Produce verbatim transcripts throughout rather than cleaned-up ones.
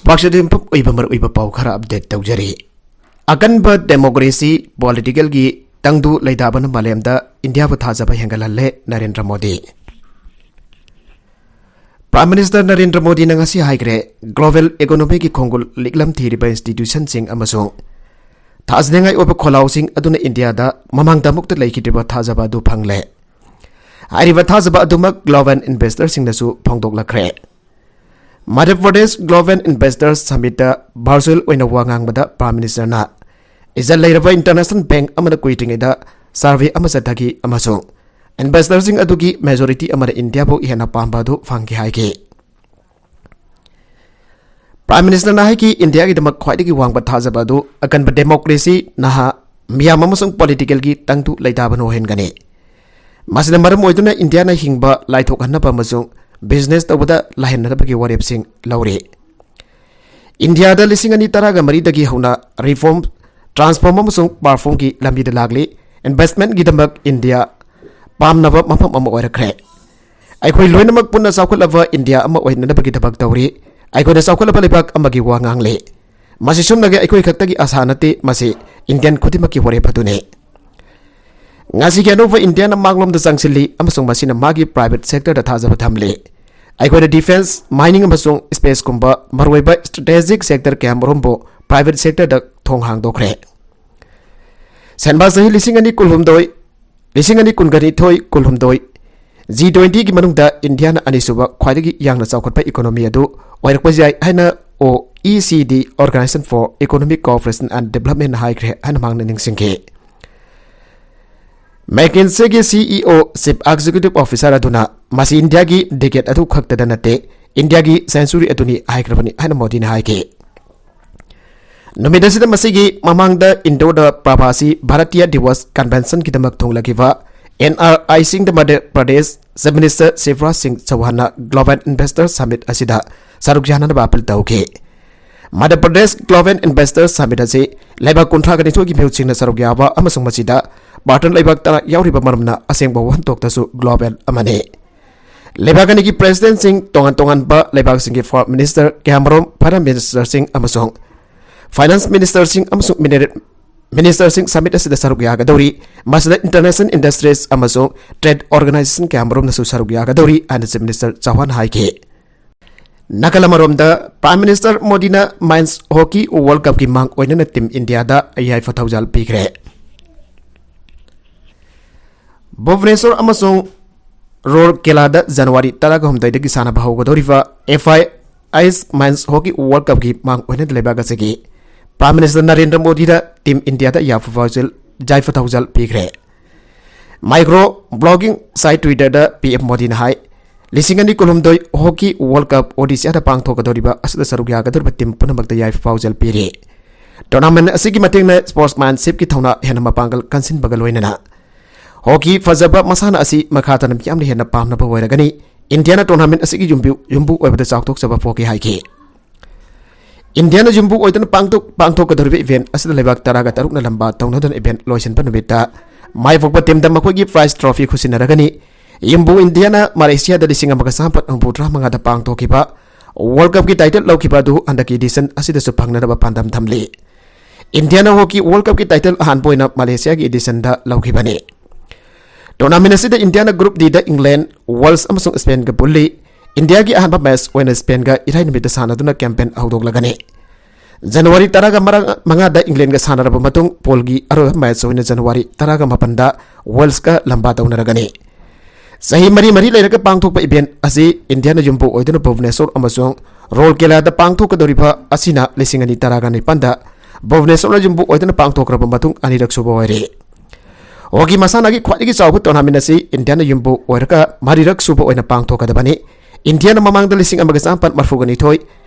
ꯄꯥꯛꯆꯗ ꯌꯨꯝꯐꯝ ꯑꯣꯏꯕ ꯃꯔꯨꯑꯣꯏꯕ ꯄꯥꯎ ꯈꯔ ꯑꯞꯗꯦꯠ ꯇꯧꯖꯔꯤ꯫ ꯑꯀꯟꯕ ꯗꯦꯃꯣꯀ꯭ꯔꯦꯁꯤ ꯄꯣꯂꯤꯇꯤꯀꯦꯜꯒꯤ ꯇꯪꯗꯨ ꯂꯩꯇꯥꯕꯅ ꯃꯥꯂꯦꯝꯗ ꯏꯟꯗꯤꯌꯥꯕꯨ ꯊꯥꯖꯕ ꯍꯦꯟꯒꯠꯍꯜꯂꯦ ꯅꯔꯦꯟꯗ꯭ꯔ ꯃꯣꯗꯤ꯫ ꯄ꯭ꯔꯥꯏꯝ ꯃꯤꯅꯤꯁꯇꯔ ꯅꯔꯦꯟꯗ꯭ꯔ ꯃꯣꯗꯤꯅ ꯉꯁꯤ ꯍꯥꯏꯈ꯭ꯔꯦ, ꯒ꯭ꯂꯣꯕꯦꯜ ꯏꯀꯣꯅꯣꯃꯤꯒꯤ ꯈꯣꯡꯒꯨꯜ ꯂꯤꯛꯂꯝ ꯊꯤꯔꯤꯕ ꯏꯟꯁꯇꯤꯇ꯭ꯌꯨꯁꯟꯁꯤꯡ ꯑꯃꯁꯨꯡ ꯊꯥꯖꯅꯤꯡꯉꯥꯏ ꯑꯣꯏꯕ ꯈꯣꯜꯂꯥꯎꯁꯤꯡ ꯑꯗꯨꯅ ꯏꯟꯗꯤꯌꯥꯗ ꯃꯃꯥꯡꯗ ꯑꯃꯨꯛꯇ ꯂꯩꯈꯤꯗ꯭ꯔꯤꯕ ꯊꯥꯖꯕ ꯑꯗꯨ ꯐꯪꯂꯦ꯫ ꯍꯥꯏꯔꯤꯕ ꯊꯥꯖꯕ ꯑꯗꯨꯃꯛ global ꯏꯟꯚꯦꯁꯇꯔꯁꯤꯡꯅꯁꯨ ꯐꯣꯡꯗꯣꯛꯂꯛꯈ꯭ꯔꯦ꯫ Madhya Pradesh global ꯏꯟꯚꯦꯁꯇꯔꯁ ꯁꯃꯤꯠꯇ virtual ꯑꯣꯏꯅ ꯋꯥ ꯉꯥꯡꯕꯗ ꯄ꯭ꯔꯥꯏꯝ ꯃꯤꯅꯤꯁꯇꯔꯅ ꯏꯖꯠ ꯂꯩꯔꯕ ꯏꯟꯇꯔꯅꯦꯁꯅꯦꯜ ꯕꯦꯡꯛ ꯑꯃꯅ ꯀꯨꯏꯗ꯭ꯔꯤꯉꯩꯗ ꯁꯔꯚꯦ ꯑꯃ ꯆꯠꯊꯈꯤ ꯑꯃꯁꯨꯡ ꯏꯟꯚꯦꯁꯇꯔꯁꯤꯡ ꯑꯗꯨꯒꯤ ꯃꯦꯖꯣꯔꯤꯇꯤ ꯑꯃꯅ ꯏꯟꯗꯤꯌꯥꯕꯨ ꯍꯦꯟꯅ ꯄꯥꯝꯕ ꯑꯗꯨ ꯐꯪꯈꯤ ꯍꯥꯏꯈꯤ꯫ ꯄ꯭ꯔꯥꯏꯝ ꯃꯤꯅꯤꯁꯇꯔꯅ ꯍꯥꯏꯈꯤ, ꯏꯟꯗꯤꯌꯥꯒꯤꯗꯃꯛ ꯈ꯭ꯋꯥꯏꯗꯒꯤ ꯋꯥꯡꯕ ꯊꯥꯖꯕ ꯑꯗꯨ ꯑꯀꯟꯕ ꯗꯦꯃꯣꯀ꯭ꯔꯦꯁꯤ, ꯅꯍꯥ, ꯃꯤꯌꯥꯝ ꯑꯃꯁꯨꯡ ꯄꯣꯂꯤꯇꯤꯀꯦꯜꯒꯤ ꯇꯪꯗꯨ ꯂꯩꯇꯥꯕꯅ ꯑꯣꯏꯍꯟꯒꯅꯤ꯫ ꯃꯁꯤꯅ ꯃꯔꯝ ꯑꯣꯏꯗꯨꯅ ꯏꯟꯗꯤꯌꯥꯅ ꯍꯤꯡꯕ ꯂꯥꯏꯊꯣꯛꯍꯟꯅꯕ ꯑꯃꯁꯨꯡ ꯕꯤꯖꯤꯅꯦꯁ ꯇꯧꯕꯗ ꯂꯥꯏꯍꯟꯅꯅꯕꯒꯤ ꯋꯥꯔꯦꯞꯁꯤꯡ ꯂꯧꯔꯤ꯫ ꯏꯟꯗꯤꯌꯥꯗ ꯂꯤꯁꯤꯡ ꯑꯅꯤ ꯇꯔꯥꯒ ꯃꯔꯤꯗꯒꯤ ꯍꯧꯅ ꯔꯤꯐꯣꯔꯝ, ꯇ꯭ꯔꯥꯟꯁꯐꯣꯔꯝ ꯑꯃꯁꯨꯡ ꯄꯔꯐꯣꯔꯝꯒꯤ ꯂꯝꯕꯤꯗ ꯂꯥꯛꯂꯤ꯫ ꯏꯟꯚꯦꯁ꯭ꯠꯃꯦꯟꯠꯒꯤꯗꯃꯛ ꯏꯟꯗꯤꯌꯥ ꯄꯥꯝꯅꯕ ꯃꯐꯝ ꯑꯃ ꯑꯣꯏꯔꯛꯈ꯭ꯔꯦ꯫ ꯑꯩꯈꯣꯏ ꯂꯣꯏꯅꯃꯛ ꯄꯨꯟꯅ ꯆꯥꯎꯈꯠꯂꯕ ꯏꯟꯗꯤꯌꯥ ꯑꯃ ꯑꯣꯏꯅꯅꯕꯒꯤ ꯊꯕꯛ ꯇꯧꯔꯤ꯫ ꯑꯩꯈꯣꯏꯅ ꯆꯥꯎꯈꯠꯂꯕ ꯂꯩꯕꯥꯛ ꯑꯃꯒꯤ ꯋꯥ ꯉꯥꯡꯂꯤ꯫ ꯃꯁꯤ ꯁꯨꯞꯅꯒꯤ ꯑꯩꯈꯣꯏ ꯈꯛꯇꯒꯤ ꯑꯥꯁꯥ ꯅꯠꯇꯦ, ꯃꯁꯤ ꯏꯟꯗꯤꯌꯟ ꯈꯨꯗꯤꯡꯃꯛꯀꯤ ꯋꯥꯔꯦꯞ ꯑꯗꯨꯅꯤ꯫ ꯉꯁꯤꯒꯤ ꯑꯅꯧꯕ ꯏꯟꯗꯤꯌꯥꯅ ꯃꯥꯡꯂꯣꯝꯗ ꯆꯪꯁꯤꯜꯂꯤ ꯑꯃꯁꯨꯡ ꯃꯁꯤꯅ ꯃꯥꯒꯤ ꯄ꯭ꯔꯥꯏꯚꯦꯠ ꯁꯦꯛꯇꯔꯗ ꯊꯥꯖꯕ ꯊꯝꯂꯤ꯫ ꯑꯩꯈꯣꯏꯅ ꯗꯤꯐꯦꯟꯁ, ꯃꯥꯏꯅꯤꯡ ꯑꯃꯁꯨꯡ ꯁ꯭ꯄꯦꯁꯀꯨꯝꯕ ꯃꯔꯨꯑꯣꯏꯕ ꯁ꯭ꯇ꯭ꯔꯦꯇꯦꯖꯤꯛ ꯁꯦꯛꯇꯔ ꯀꯌꯥꯃꯔꯨꯝꯕꯨ ꯄ꯭ꯔꯥꯏꯚꯦꯠ ꯁꯦꯛꯇꯔꯗ ꯊꯣꯡ ꯍꯥꯡꯗꯣꯛꯈ꯭ꯔꯦ꯫ ꯁꯦꯟꯕꯥ ꯆꯍꯤ ꯂꯤꯁꯤꯡ ꯑꯅꯤ ꯀꯨꯟꯍꯨꯝꯗꯣꯏ, ꯂꯤꯁꯤꯡ ꯑꯅꯤ ꯀꯨꯟꯒꯅꯤꯊꯣꯏ ꯀꯨꯟꯍꯨꯝꯗꯣꯏ ꯖꯤ ꯇ꯭ꯋꯦꯟꯇꯤꯒꯤ ꯃꯅꯨꯡꯗ ꯏꯟꯗꯤꯌꯥꯅ ꯑꯅꯤꯁꯨꯕ ꯈ꯭ꯋꯥꯏꯗꯒꯤ ꯌꯥꯡꯅ ꯆꯥꯎꯈꯠꯄ ꯏꯀꯣꯅꯣꯃꯤ ꯑꯗꯨ ꯑꯣꯏꯔꯛꯄ ꯌꯥꯏ ꯍꯥꯏꯅ ꯑꯣ ꯏ ꯁꯤ ꯗꯤ, Organisation for Economic Cooperation and Development, ꯍꯥꯏꯈ꯭ꯔꯦ ꯍꯥꯏꯅ ꯃꯍꯥꯛꯅ ꯅꯤꯡꯁꯤꯡꯈꯤ꯫ ꯃꯦꯀꯤꯟꯁꯦꯒꯤ ꯁꯤ ꯏ ꯑꯣ, Chief Executive Officer ꯑꯗꯨꯅ ꯃꯁꯤ ꯏꯟꯗꯤꯌꯥꯒꯤ ꯗꯦꯀꯦꯗ ꯑꯗꯨ ꯈꯛꯇꯗ ꯅꯠꯇꯦ, ꯏꯟꯗꯤꯌꯥꯒꯤ ꯁꯦꯟꯆꯨꯔꯤ ꯑꯗꯨꯅꯤ ꯍꯥꯏꯈ꯭ꯔꯕꯅꯤ ꯍꯥꯏꯅ ꯃꯣꯗꯤꯅ ꯍꯥꯏꯈꯤ꯫ ꯅꯨꯃꯤꯠ ꯑꯁꯤꯗ ꯃꯁꯤꯒꯤ ꯃꯃꯥꯡꯗ ꯏꯟꯗꯣꯔꯗ ꯄ꯭ꯔꯚꯥꯁꯤ ꯚꯥꯔꯇꯤꯌꯥ ꯗꯤꯋꯁ ꯀꯟꯚꯦꯟꯁꯟꯒꯤꯗꯃꯛ ꯊꯣꯡꯂꯈꯤꯕ ꯑꯦꯟ ꯑꯥꯔ ꯑꯥꯏꯁꯤꯡꯗ ꯃꯙ꯭ꯌ ꯄ꯭ꯔꯗꯦꯁ ꯆꯤꯐ ꯃꯤꯅꯤꯁꯇꯔ ꯁꯤꯕꯔꯥꯖ ꯁꯤꯡ ꯆꯧꯍꯥꯟꯅ ꯒ꯭ꯂꯣꯕꯦꯜ ꯏꯟꯚꯦꯁꯇꯔ ꯁꯃꯤꯠ ꯑꯁꯤꯗ ꯁꯔꯨꯛ ꯌꯥꯅꯅꯕ ꯑꯄꯤꯜ ꯇꯧꯈꯤ꯫ Madhya Pradesh global investor submit ꯑꯁꯤ ꯂꯩꯕꯥꯛ ꯀꯨꯟꯊ꯭ꯔꯥ ꯒ ꯅꯤꯊꯣꯏꯒꯤ ꯃꯤꯍꯨꯠꯁꯤꯡꯅ ꯁꯔꯨꯛ ꯌꯥꯕ ꯑꯃꯁꯨꯡ ꯃꯁꯤꯗ ꯄꯥꯔꯇꯅꯔ ꯂꯩꯕꯥꯛ ꯇꯔꯥ ꯌꯥꯎꯔꯤꯕ ꯃꯔꯝꯅ ꯑꯁꯦꯡꯕ ꯋꯥꯍꯟꯊꯣꯛꯇꯁꯨ ꯒ꯭ꯂꯣꯕꯦꯜ ꯑꯃꯅꯤ꯫ ꯂꯩꯕꯥꯛ ꯑꯅꯤꯒꯤ ꯄ꯭ꯔꯦꯁꯤꯗꯦꯟꯁꯤꯡ, ꯇꯣꯉꯥꯟ ꯇꯣꯉꯥꯟꯕ ꯂꯩꯕꯥꯛꯁꯤꯡꯒꯤ ꯐꯣꯔꯦꯟ ꯃꯤꯅꯤꯁꯇꯔ ꯀꯌꯥꯃꯔꯨꯝ, ꯐꯥꯏꯅꯥꯟꯁ ꯃꯤꯅꯤꯁꯇꯔꯁꯤꯡ ꯑꯃꯁꯨꯡ ꯐꯥꯏꯅꯥꯟꯁ ꯃꯤꯅꯤꯁꯇꯔꯁꯤꯡ ꯑꯃꯁꯨꯡ ꯃꯤꯅꯔꯦꯜ ꯃꯤꯅꯤꯁꯇꯔꯁꯤꯡ ꯁꯃꯤꯠ ꯑꯁꯤꯗ ꯁꯔꯨꯛ ꯌꯥꯒꯗꯧꯔꯤ꯫ ꯃꯁꯤꯗ ꯏꯟꯇꯔꯅꯦꯁꯅꯦꯜ ꯏꯟꯗꯁꯇ꯭ꯔꯤꯁ ꯑꯃꯁꯨꯡ ꯇ꯭ꯔꯦꯗ ꯑꯣꯔꯒꯅꯥꯏꯖꯦꯁꯟ ꯀꯌꯥꯃꯔꯨꯝꯅꯁꯨ ꯁꯔꯨꯛ ꯌꯥꯒꯗꯧꯔꯤ ꯍꯥꯏꯅ ꯆꯤꯐ ꯃꯤꯅꯤꯁꯇꯔ ꯆꯧꯍꯥꯟ ꯍꯥꯏꯈꯤ꯫ ꯅꯥꯀꯜ ꯑꯃꯔꯣꯝꯗ, ꯄ꯭ꯔꯥꯏꯝ ꯃꯤꯅꯤꯁꯇꯔ ꯃꯣꯗꯤꯅ ꯃꯦꯟꯁ ꯍꯣꯀꯤ ꯋꯥꯔꯜ ꯀꯞꯀꯤ ꯃꯥꯡ ꯑꯣꯏꯅꯅ ꯇꯤꯝ ꯏꯟꯗꯤꯌꯥꯗ ꯌꯥꯏꯐ ꯊꯧꯖꯥꯜ ꯄꯤꯈ꯭ꯔꯦ꯫ ꯚꯨꯕꯅꯦꯁꯣꯔ ꯑꯃꯁꯨꯡ ꯔꯣꯔꯀꯦꯂꯥꯗ ꯖꯅꯋꯥꯔꯤ ꯇꯔꯥꯒ ꯍꯨꯝꯗꯣꯏꯗꯒꯤ ꯁꯥꯟꯅꯕ ꯍꯧꯒꯗꯧꯔꯤꯕ F I H men's hockey world ꯀꯞꯀꯤ ꯃꯥꯡ ꯑꯣꯏꯅ ꯂꯩꯕꯥꯛ ꯑꯁꯤꯒꯤ ꯄ꯭ꯔꯥꯏꯝ ꯃꯤꯅꯤꯁꯇꯔ ꯅꯔꯦꯟꯗ꯭ꯔ ꯃꯣꯗꯤꯗ ꯇꯤꯝ ꯏꯟꯗꯤꯌꯥꯗ ꯌꯥꯏꯐ ꯊꯧꯖꯥꯜ, ꯌꯥꯏꯐ ꯊꯧꯖꯥꯜ ꯄꯤꯈ꯭ꯔꯦ꯫ ꯃꯥꯏꯀ꯭ꯔꯣ ꯕ꯭ꯂꯣꯒꯤꯡ ꯁꯥꯏꯠ Twitter-ꯗ ꯄꯤ ꯑꯦꯝ ꯃꯣꯗꯤꯅ ꯍꯥꯏ, ꯂꯤꯁꯤꯡ ꯑꯅꯤ ꯀꯨꯟꯍꯨꯝꯗꯣꯏ ꯍꯣꯀꯤ ꯋꯥꯔꯜ ꯀꯞ ꯑꯣꯗꯤꯁꯥꯗ ꯄꯥꯡꯊꯣꯛꯀꯗꯧꯔꯤꯕ ꯑꯁꯤꯗ ꯁꯔꯨꯛ ꯌꯥꯒꯗꯧꯔꯤꯕ ꯇꯤꯝ ꯄꯨꯝꯅꯃꯛꯇ ꯌꯥꯏꯐ ꯊꯧꯖꯥꯜ ꯄꯤꯔꯤ꯫ ꯇꯣꯔꯅꯥꯃꯦꯟ ꯑꯁꯤꯒꯤ ꯃꯇꯦꯡꯅ ꯁ꯭ꯄꯣꯔꯠꯁꯃꯦꯟꯁꯤꯞꯀꯤ ꯊꯧꯅꯥ ꯍꯦꯟꯅ ꯃꯄꯥꯡꯒꯜ ꯀꯟꯁꯤꯟꯕꯒ ꯂꯣꯏꯅꯅ ꯍꯣꯀꯤ ꯐꯖꯕ ꯃꯁꯥꯟꯅ ꯑꯁꯤ ꯃꯈꯥ ꯇꯥꯅ ꯃꯤꯌꯥꯝꯅ ꯍꯦꯟꯅ ꯄꯥꯝꯅꯕ ꯑꯣꯏꯔꯒꯅꯤ꯫ ꯏꯟꯗꯤꯌꯥꯅ ꯇꯣꯔꯅꯥꯃꯦꯟ ꯑꯁꯤꯒꯤ ꯌꯨꯝꯕꯨ, ꯌꯨꯝꯕꯨ ꯑꯣꯏꯕꯗ ꯆꯥꯎꯊꯣꯛꯆꯕ ꯄꯣꯛꯏ ꯍꯥꯏꯈꯤ꯫ ꯏꯟꯗꯤꯌꯥꯅ ꯌꯨꯝꯕꯨ ꯑꯣꯏꯗꯨꯅ ꯄꯥꯡꯊꯣꯛ-, ꯄꯥꯡꯊꯣꯛꯀꯗꯧꯔꯤꯕ ꯏꯚꯦꯟꯠ ꯑꯁꯤꯗ ꯂꯩꯕꯥꯛ ꯇꯔꯥꯒ ꯇꯔꯨꯛꯅ ꯂꯝꯕꯥ ꯇꯧꯅꯗꯨꯅ ꯏꯚꯦꯟꯠ ꯂꯣꯏꯁꯤꯟꯕ ꯅꯨꯃꯤꯠꯇ ꯃꯥꯏ ꯄꯥꯛꯄ ꯇꯤꯝꯗ ꯃꯈꯣꯏꯒꯤ ꯄ꯭ꯔꯥꯏꯖ ꯇ꯭ꯔꯣꯐꯤ ꯈꯨꯠꯁꯤꯟꯅꯔꯒꯅꯤ꯫ ꯌꯨꯝꯕꯨ ꯏꯟꯗꯤꯌꯥꯅ ꯃꯂꯦꯁꯤꯌꯥꯗ ꯂꯤꯁꯤꯡ ꯑꯃꯒ ꯆꯥꯝꯃꯥꯄꯟ ꯍꯨꯝꯐꯨꯇꯔꯥ ꯃꯉꯥꯗ ꯄꯥꯡꯊꯣꯛꯈꯤꯕ ꯋꯥꯔꯜ ꯀꯞꯀꯤ ꯇꯥꯏꯇꯜ ꯂꯧꯈꯤꯕ ꯑꯗꯨ ꯍꯟꯗꯛꯀꯤ ꯏꯗꯤꯁꯟ ꯑꯁꯤꯗꯁꯨ ꯐꯪꯅꯅꯕ ꯄꯥꯟꯗꯝ ꯊꯝꯂꯤ꯫ ꯏꯟꯗꯤꯌꯥꯅ ꯍꯣꯀꯤ ꯋꯥꯔꯜ ꯀꯞꯀꯤ ꯇꯥꯏꯇꯜ ꯑꯍꯥꯟꯕ ꯑꯣꯏꯅ ꯃꯂꯦꯁꯤꯌꯥꯒꯤ ꯏꯗꯤꯁꯟꯗ ꯂꯧꯈꯤꯕꯅꯤ꯫ ꯇꯣꯔꯅꯥꯃꯦꯟ ꯑꯁꯤꯗ ꯏꯟꯗꯤꯌꯥꯅ ꯒ꯭ꯔꯨꯞ ꯗꯤꯗ ꯏꯪꯂꯦꯟ, ꯋꯦꯜꯁ ꯑꯃꯁꯨꯡ ꯁ꯭ꯄꯦꯟꯒ ꯄꯨꯜꯂꯤ꯫ ꯏꯟꯗꯤꯌꯥꯒꯤ ꯑꯍꯥꯟꯕ ꯃꯦꯆ ꯑꯣꯏꯅ ꯁ꯭ꯄꯦꯟꯒ ꯏꯔꯥꯏ ꯅꯨꯃꯤꯠꯇ ꯁꯥꯟꯅꯗꯨꯅ ꯀꯦꯝꯄꯦꯟ ꯍꯧꯗꯣꯛꯂꯒꯅꯤ꯫ ꯖꯅꯋꯥꯔꯤ ꯇꯔꯥꯒ ꯃꯉꯥꯗ ꯏꯪꯂꯦꯟꯒ ꯁꯥꯟꯅꯔꯕ ꯃꯇꯨꯡ, ꯄꯣꯜꯒꯤ ꯑꯔꯣꯏꯕ ꯃꯦꯆ ꯑꯣꯏꯅ ꯖꯅꯋꯥꯔꯤ ꯇꯔꯥꯒ ꯃꯥꯄꯟꯗ ꯋꯦꯜꯁꯀ ꯂꯝꯕꯥ ꯇꯧꯅꯔꯒꯅꯤ꯫ ꯆꯍꯤ ꯃꯔꯤ ꯃꯔꯤ ꯂꯩꯔꯒ ꯄꯥꯡꯊꯣꯛꯄ ꯏꯚꯦꯟꯠ ꯑꯁꯤ ꯏꯟꯗꯤꯌꯥꯅ ꯌꯨꯝꯕꯨ ꯑꯣꯏꯗꯨꯅ ꯚꯨꯕꯅꯦꯁꯣꯔ ꯑꯃꯁꯨꯡ ꯔꯣꯔꯀꯦꯂꯥꯗ ꯄꯥꯡꯊꯣꯛꯀꯗꯧꯔꯤꯕ ꯑꯁꯤꯅ ꯂꯤꯁꯤꯡ ꯑꯅꯤ ꯇꯔꯥꯒ ꯅꯤꯄꯥꯟꯗ ꯚꯨꯕꯅꯦꯁꯣꯔꯅ ꯌꯨꯝꯕꯨ ꯑꯣꯏꯗꯨꯅ ꯄꯥꯡꯊꯣꯛꯈ꯭ꯔꯕ ꯃꯇꯨꯡ ꯑꯅꯤꯔꯛ ꯁꯨꯕ ꯑꯣꯏꯔꯦ꯫ ꯍꯣꯀꯤ ꯃꯁꯥꯟꯅꯒꯤ ꯈ꯭ꯋꯥꯏꯗꯒꯤ ꯆꯥꯎꯕ ꯇꯣꯔꯅꯥꯃꯦꯟ ꯑꯁꯤ ꯏꯟꯗꯤꯌꯥꯅ ꯌꯨꯝꯕꯨ ꯑꯣꯏꯔꯒ ꯃꯔꯤꯔꯛ ꯁꯨꯕ ꯑꯣꯏꯅ ꯄꯥꯡꯊꯣꯛꯀꯗꯕꯅꯤ꯫ ꯏꯟꯗꯤꯌꯥꯅ ꯃꯃꯥꯡꯗ ꯂꯤꯁꯤꯡ ꯑꯃꯒ ꯆꯥꯃꯥꯄꯟ ꯃꯔꯤꯐꯨꯒ ꯅꯤꯊꯣꯏ,